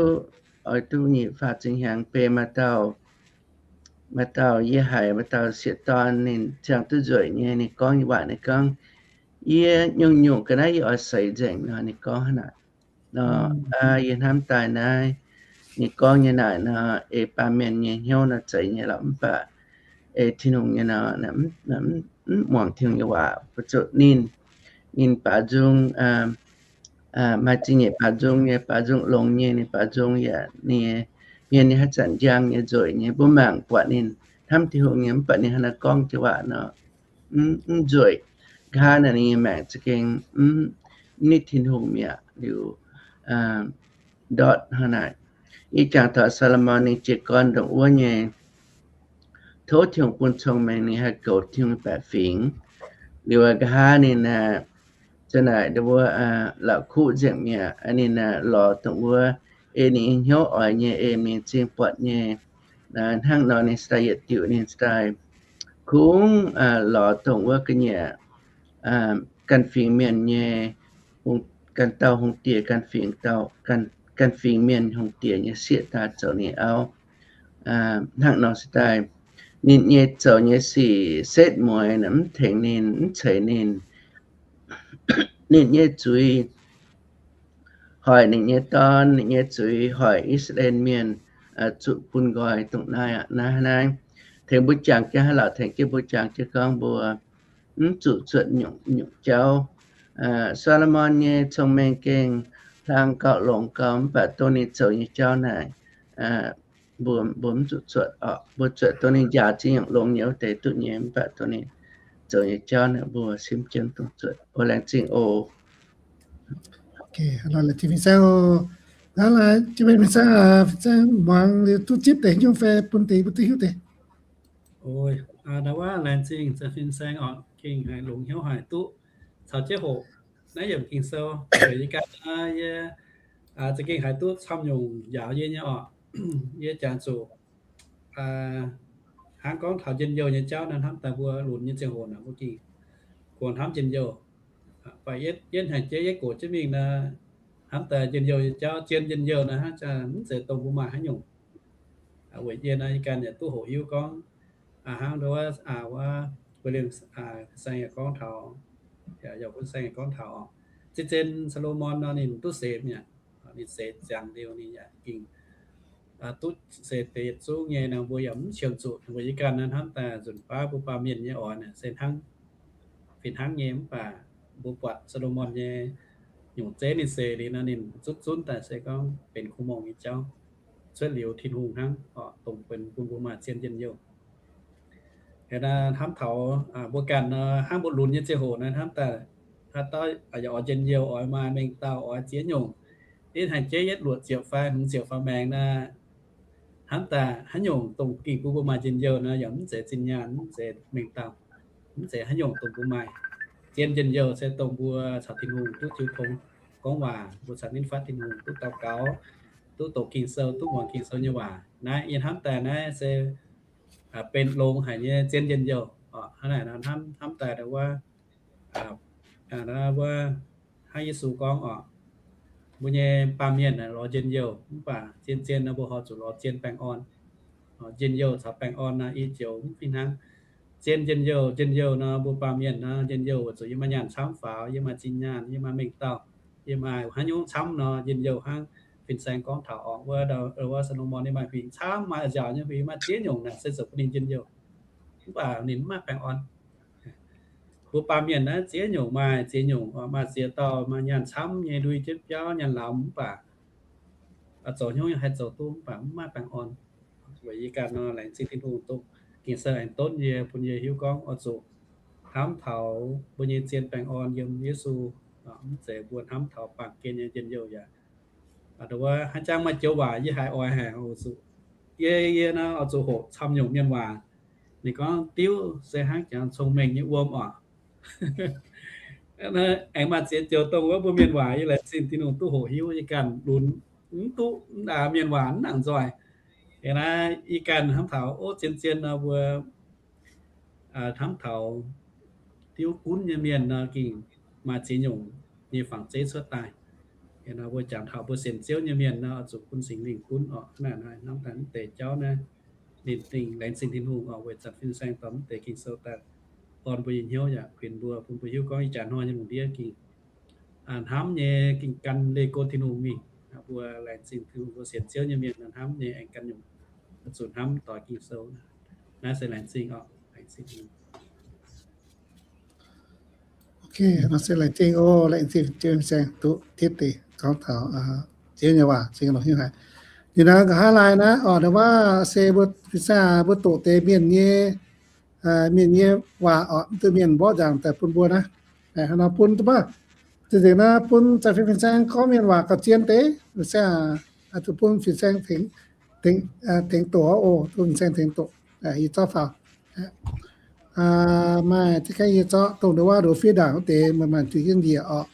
oix duqv nyic faah ziepc hnyangx benx maaih dauh, maaih dauh yie haiz maaih dauh sieqv dorn ninh ziangh duqv nzueic nyei, ninh gorngv nyei waac ninh gorngv, yie nyungc-nyungc ga'naaiv yie oix seix nzengc nor, ninh gorngv hnangv naaic. Nor, yie hnamv daaih naaiv ninh gorngv nyei naaic nor, ei baamh mienh nyei hnyouv nor zeiz nyei lorqc, mv baac ei Tin-Hungh nyei nor, mv muangx Tin-Hungh nyei waac, fu'zuqc ninh, ninh baaux nzung, maaih zingh nyeic baaux nzung nyei, baaux nzung longx nyei, ninh baaux nzung yaac ninh nyei hmien nyei haaix zanc njang nyei nzueic nyei, mbuo mangc buatc ninh hnamv Tin-Hungh nyei, mv baac ninh hnangv naaiv gorngv jiex waac nor, mv nzueic. Nqa'haav naaic ninh nyei maengc za'gengh mv nitv Tin-Hungh mi'aqv. Liuz ndortv hnangv naaic, ih jangx taux Saa^lo^morn ninh jiez gorn ndongc wuov nyei, tov Tin-Hungh bun cong-mengh ninh haih goux Tin-Hungh nyei baeqc fingx. Liuz nqa'haav ninh za'naaic nduov la'kuqv nzengc mi'aqv, ninh lorz dongh wuov ei ninh nyei hnyouv oix nyei, ei mingh m'zing buatc nyei. Hnangv nor ninh se daaih yietc diuc ninh se daaih kungx lorz dongh wuov ga'nyiec ganh fingx mienh nyei, ganh dauh hungh diex ganh fingx dauh, ganh fingx mienh hungh diex nyei sieqv daaih zoux ninh auv. Hnangv nor se daaih ninh nyei zoux nyei sic setv mueiz naaic mv tengx ninh, mv ceix ninh. Ninh nyei zuiz hoic ninh nyei dorn, ninh nyei zuiz hoic I^saa^laa^en Mienh zuqc bun nqoi dongh naaiv aqv. Naaiv, naaiv tengx mbuo jangx jienv haaix lauc, tengx jienv mbuo jangx jienv gorngv mbuo mv zuqc zuotc nyungc, nyungc jauv. Saa^lo^morn nyei cong-mengh gengh hlang gauh longx gauh, mv baac dongh ninh zoux nyei jauv naaic, mbuo, mbuo mv zuqc zuotc oc. Mbuo zuotc dongh ninh njaaux ziex nyungc longx nyei wuov deix duqv nyei, mv baac dongh ninh zoux nyei jauv naaic mbuo simv jienv dongh zuotc. O, laengz zingh oc. Muangx liuz duqv zipv deix nyungc fai bun deix mbuo duqv hiuv deix. Ndau wuov laengz zingh Fin-Saeng oc, gengh haiz longx hnyouv haic duqv caux jienv hoqc naaiv yiemc Ging-Sou. Weic yie ganh yie za'gengh haiz duqv camv nyungc njaaux yie nyei oc. Yie jangx zuqc hnangv gorngv taux njien-youh nyei jauv naaiv, hnamv daaih mbuo lunx nyei ziangh hoc naaic mbuo gengh gox hnamv njien-youh. Baac yietv hnyangx jeiv yietv gox jienv mingh naaiv, hnamv daaih njien-youh nyei jauv, zien njien-youh naaiv hnangv jaa mv zeiz dongh mbuo maaih haaix nyungc. Weic yie naaiv yie ganh yaac duqv hoqc hiuv gorngv hnangv wuov, wuov William Saeng yaac gorngv taux, yaac Yauh Bun Saeng yaac gorngv taux oc, zien-zien Saa^lo^morn nor ninh duqv seix mi'aqv. Ninh seix ziangx liuz ninh yaac gengh duqv seix deix yietc zungv nyei nor, mbuo yaac mv qiemx zuqc. Weic yie ganh naaiv hnamv daaih nzunc baav mbuo baamh mienh nyei oix naaic se hnangv, fih hnangv nyei, mv baac mbuo buatc Saa^lo^morn nyei nyungc zeiv ninh seix liuz nor, ninh zunv zunv daaih se gorngv benx kuv morngh nyei jauv cuotv liuz Tin-Hungh hnangv oc, dongh benx bun mbuo maaih zien njien-youh. Hnamv taux mbuo ganh nor, hnangv mbuo lunx nyei ziangh hoc naaiv, hnamv daaih haaix dauh yaac oix njien-youh, oix maaih mengh dauh, oix ziex nyungc, yietv hnyangx jeiv yietv luoqc ziepc fai hmz ziepc fai maengx naaiv, hnamv daaih haaix nyungc dongh gengh bun mbuo maaih njien-youh nor, yaac mv zeiz zinh nyaanh, mv zeiz mengh dauh, mv zeiz haaix nyungc dongh mbuo maaih. Zien njien-youh se dongh mbuo caux Tin-Hungh duqv jiu tong gorngv waac, mbuo caux ninh fatv Tin-Hungh duqv daux gaux, duqv doqc Ging-Sou, duqv muangx Ging-Sou nyei waac. Naaiv yie hnamv daaih naaiv se benx longx haic nyei zien njien-youh. Hnangv naaic nor hnamv, hnamv daaih wuov, wuov, hnangv Yesu gorngv oc, mbuo nyei baamh mienh lorz njien-youh, mv baac zien-zien nor mbuo horpc zuqc lorz zien baengh orn. Njien-youh caux baengh orn nor i joux mv fih hnangv. Zien njien-youh, njien-youh nor mbuo baamh mienh nor njien-youh weic zuqc yie maaih nyaanh camv faaux, yie maaih zinh nyaanh, yie maaih mengh dauh, yie maaih haaix nyungc camv nor njien-youh hnangv. fin-saeng gorngv taux orqc, wuov, wuov Saa^lo^morn ninh maaih huingx camv, maaih nziaauc nyei huingx, maaih ziex nyungc naaic se zoux bun ninh njien-youh. Mv baac ninh mv maaih baengh orn. Mbuo baamh mienh naaiv ziex nyungc maaih ziex nyungc, maaih ziex dauh maaih nyaanh camv nyei, ndui jienv biauv, nyaanh laamz, mv baac zoux hnyouv haih zoux duqv, mv baac mv maaih baengh orn. Weic yie ganh nor, laengz zingh Tin-Hungh dongh Ging-Sou aengx donv yie, bun yie hiuv gorngv oix zuqc hnamv taux mbuo nyei zien baengh orn yiem Yesu, mv zeiz mbuo hnamv taux baamh gen nyei njien-youh yaac a'nda wuov hnangv jangv maaih joux waac yie haiz oix haic oc zuqc, yie, yie nor oix zuqc hoqc camv nyungc mienh waac. Ninh gorngv diuv se hnangv jangx cong-mengh nyei wuom oc. Aengx maaih ziex joux dongh wuov mbuo mienh waac yie laengz zingh Tin-Hungh duqv hoqc hiuv, yie ganh lunx mv duqv, mv aav, mienh waac mv nangc nzoih. Ih naaiv yie ganh hnamv taux, o, zien-zien nor mbuo hnamv taux diuv gunv nyei mienh nor, ging maaih ziex nyungc nyei fangx zeiv cuotv daaih. Nor mbuo jangx taux mbuo sienx Ziouv nyei mienh nor, oix zuqc bun Singx Lingh gunv orqc. Hnangv naaic nor, hnamv daaih mv deix jauv naaiv, ninh dingc laengz zingh Tin-Hungh oc, weic zanc fin-saeng dorh mv deix Ging-Sou daaih orn mbuo nyei hnyouv yaac kuinx mbuo, bun mbuo hiuv gorngv ih jaax hnoi nyei lungh ndiev ging hnamv nyei ging gan leih go Tin-Hungh mingh. Mbuo laengz zingh Tin-Hungh, mbuo sienx Ziouv nyei mienh hnamv nyei aengx ganh nyungc zuqc hnamv doix Ging-Sou. Naaiv se laengz zingh oc, laengz zingh. Ok, nor se laengz zingh oc, laengz zingh Ziouv fin-saeng duqv titv deix gorngv taux Ziouv nyei waac zingh longx hiuv haic. Ninh nor nqa'haav laai naaiv oc, nor waac se mbuo fin-saeng mbuo doqc deix mienh nyei, mienh nyei waac oc, mv duqv mienh mborqv nzaangc daaih bun mbuo naaiv. Hnangv nor bun duqv baav, zinh nzengc naaiv bun za'gengh fin-saeng gorngv mienh waac gauh zien deix, fin-saeng zuqc bun fin-saeng tengx doqc oc, bun fin-saeng tengx doqc. Yie zorqv faaux, maaih za'gengh yie zorqv dongh nduov waac nduov fiev ndaangc wuov deix maaih maanc zuiz jienv njiec oc.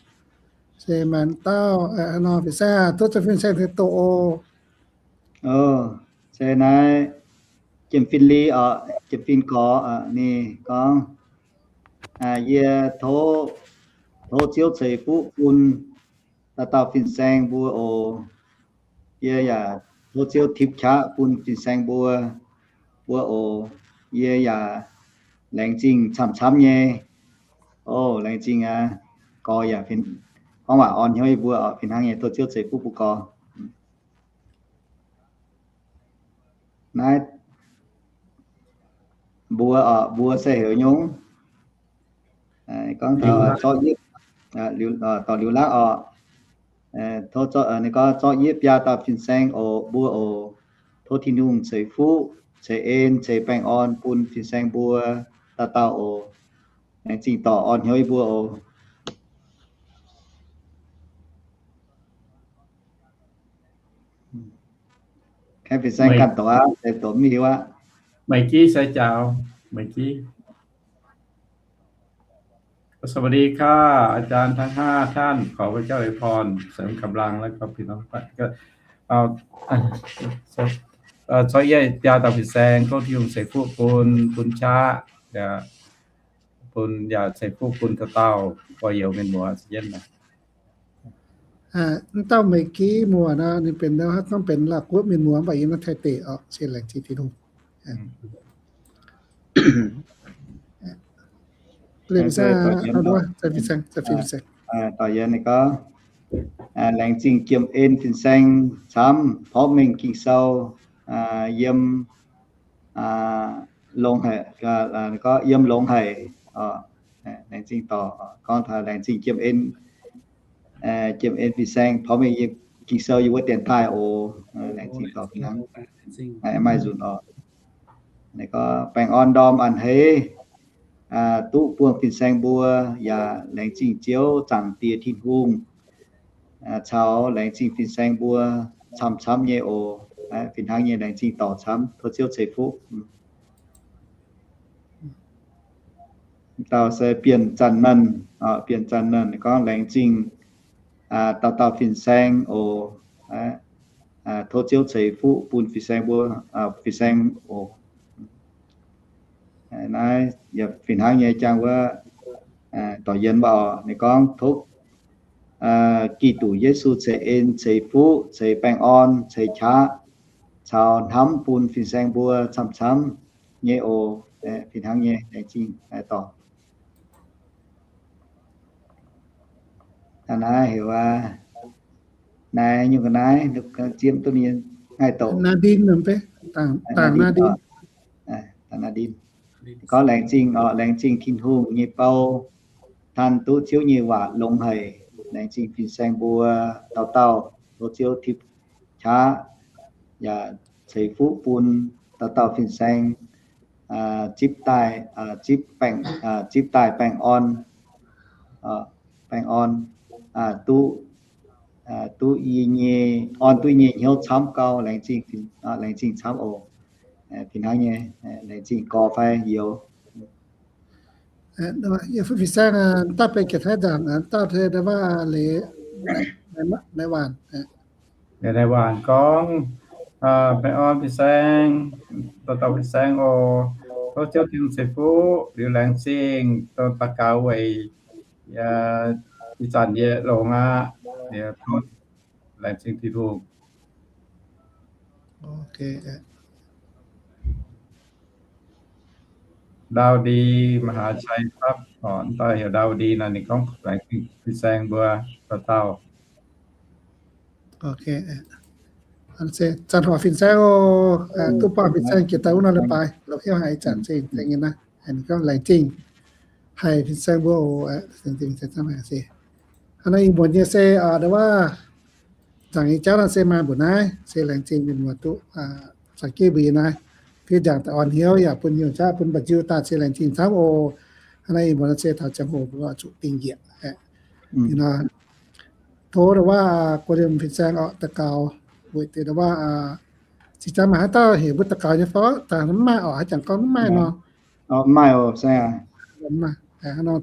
Se maanc dauh nor fin-saeng tov za'gengh fin-saeng tengx doqc oc. Se naaiv Jiem Fin Li oc, Jiem Fin Gorx ninh gorngv, yie tov, tov Ziouv ceix fuqv bun dauh dauh fin-saeng mbuo oc. Yie yaac tov Ziouv tipv qaqv bun fin-saeng mbuo, mbuo oc. Yie yaac laengz zingh camv-camv nyei. O, laengz zingh aqv. Gorx yaac gorngv waac orn hnyouv yie mbuo oc, fih hnangv nyei tov Ziouv ceix fuqv bun gorx. Naaiv mbuo oc, mbuo se heuc nyungc? Gorngv taux zorqv yietv, dorh liuz laqv oc. Ninh gorngv zorqv yietv biaa dauh fin-saeng oc, mbuo oc. Tov Tin-Hungh ceix fuqv, ceix en, ceix baengh orn bun fin-saeng mbuo dauh dauh oc. Laengz zingh dorh orn hnyouv yie mbuo oc. Kaeqv fin-saeng ganh doqc aqv, se doqc mv hiuv aqv. Meih jiv se jaaux, meih jiv. สวัสดีค่ะ อาจารย์ทั้งห้าท่าน ขอพระเจ้าอวยพร เสริมกำลัง แล้วก็พี่น้อง ก็ เอา เอ่อ ขออนุญาต ยาวต่อผิดแซง พวกที่ยุงใส่พวกปูน ปูนช้า อย่า ปูน อย่าใส่พวกปูนตะเต้า ปล่อยเหยียวเป็นหมอ เย็นนะ Aa, mv dauh meih jiv muoz nor, ninh benx, hnangv benx Laauv Guoqv mienh muoz, mv baac yie maiv taaih deic orqc, se laengz zingh Tin-Hungh. Dorh yie ninh gorngv, laengz zingh jiem en fin-saeng camv, porv mengh Ging-Sou yiem longx haic, gorngv yiem longx haic. Laengz zingh dorh, gorngv taux laengz zingh jiem en, jiem en fin-saeng porv mengh yiem Ging-Sou yiem wuov dienx daaih oc. Laengz zingh dorh fih hnangv, maaih nzunc oc. Baengh orn ndorm a'hneiv duqv buangh fin-saeng mbuo, yaac laengz zingh Ziouv Zaangc Diex Tin-Hungh caux laengz zingh fin-saeng mbuo camv-camv nyei oc. Fih hnangv nyei laengz zingh dorh camv, tov Ziouv ceix fuqv. Dauh se Bienh Zanc Nernh, Bienh Zanc Nernh gorngv laengz zingh dauh dauh fin-saeng oc. Tov Ziouv ceix fuqv bun fin-saeng mbuo, fin-saeng oc. Naaiv yaac fih hnangv nyei jangx wuov, dorh yie mbuo oc, ninh gorngv tov Giduc Yesu ceix en, ceix fuqv, ceix baengh orn, ceix qaqv, caux hnamv bun fin-saeng mbuo camv-camv nyei oc. Fih hnangv nyei, laengz zingh dorh. Naaiv heuc aqv, naaiv nyungc ga'naaiv, ziemv duqv ninh ngaih doqc. Naaiv ndin, dangc naaiv ndin. Gorngv laengz zingh oc, laengz zingh Tin-Hungh nyei bou, tanh duqv Ziouv nyei waac longx haic. Laengz zingh fin-saeng mbuo dauh dauh, tov Ziouv tipv qaqv yaac ceix fuqv bun dauh dauh fin-saeng zipv daaih, zipv baengh, zipv daaih baengh orn, baengh orn, duqv, duqv yie nyei, orn duqv yie nyei hnyouv camv gau. Laengz zingh, laengz zingh camv oc. Fih hnangv nyei, laengz zingh gorx fai youz. Yie fin-saeng daaih benx Janx-Taiv nzaangc, daaih tengx ndau wuov leiz, leiz waanc gorngv, baengh orn fin-saeng, dauh dauh fin-saeng oc. Tov Ziouv Tin-Hungh ceix fuqv liuz laengz zingh daux gaux weic ih zanc yie longx aqv. Laengz zingh Tin-Hungh. Ndau ndie, มหาชัยทรัพย์ oc, daaih heuc ndau ndie nor ninh gorngv laengz zingh fin-saeng mbuo dauh dauh. Zanc hoc fin-saeng oc, duqv buangh fin-saeng jiex daaih wuov nor leiz-baaix, longc hnyouv haic ih zanc zingh deix nyei naaiv, ninh gorngv laengz zingh haic fin-saeng mbuo oc. Hnangv naaiv ih muonz nyei se ndau wuov nzaangc nyei jauv nor se maaih mbuoqc naaiv, se laengz zingh mienh muoz duqv caux jienv mbuo yiem naaiv fiev nzaangc daaih orn hnyouv yaac bun nyungc jauv bun mba'nziu daaih se laengz zingh camv oc. Hnangv naaiv ih muonz se taux ziangh hoc mbuo zuqc dingh njiec aqv. Tov ndau wuov guoqv liemh fin-saeng oc daux gaux, weic deix ndau wuov zinh jangv maaih haaix dauh heuc mbuo daux gaux nyei fai? Daaih mv maaih oc, haaix jangx gorngv mv maaih nor. Mv maaih oc, se aac.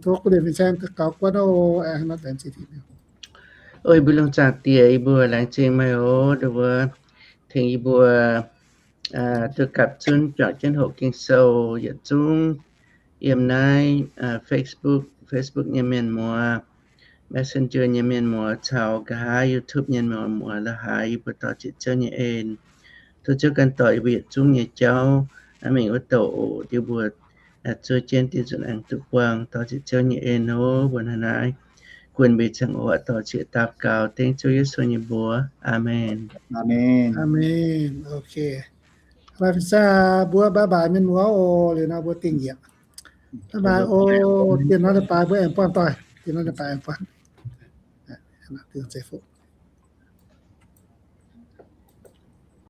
Tov guoqv liemh fin-saeng daux gaux guonv oc. Ih mbuo lungh zaangc Diex, yie mbuo laengz zingh meih oc, ndau wuov tengx yie mbuo duqv gapv zunv juangc jienv hoqc Ging-Sou yietc zungv yiem naaiv Facebook, Facebook nyei mienh muoz, Messenger nyei mienh muoz, caux nqa'haav YouTube nyei mienh muoz la'haaix, yie mbuo dorh zieqc Ziouv nyei en. Tov Ziouv ganh dorh yie mbuo yietc zungv nyei jauv mingh wuov douc oc. Yie mbuo zuov jienv dinh nzunc aengx duqv buangh, dorh zieqc Ziouv nyei en oc. Mbuo hnangv naaiv kuinx mbuo nyei ziangh hoc dorh zieqc daux gaux dengv Ziouv Yesu nyei mbuox. Aamen. Aamen. Ok. Mbuo bye bye mienh muoz oc. Liuz nor mbuo dingh njiec. Bye bye oc. Dinh nor leiz-baaix mbuo aengx buangh doic. Dinh nor leiz-baaix aengx buangh.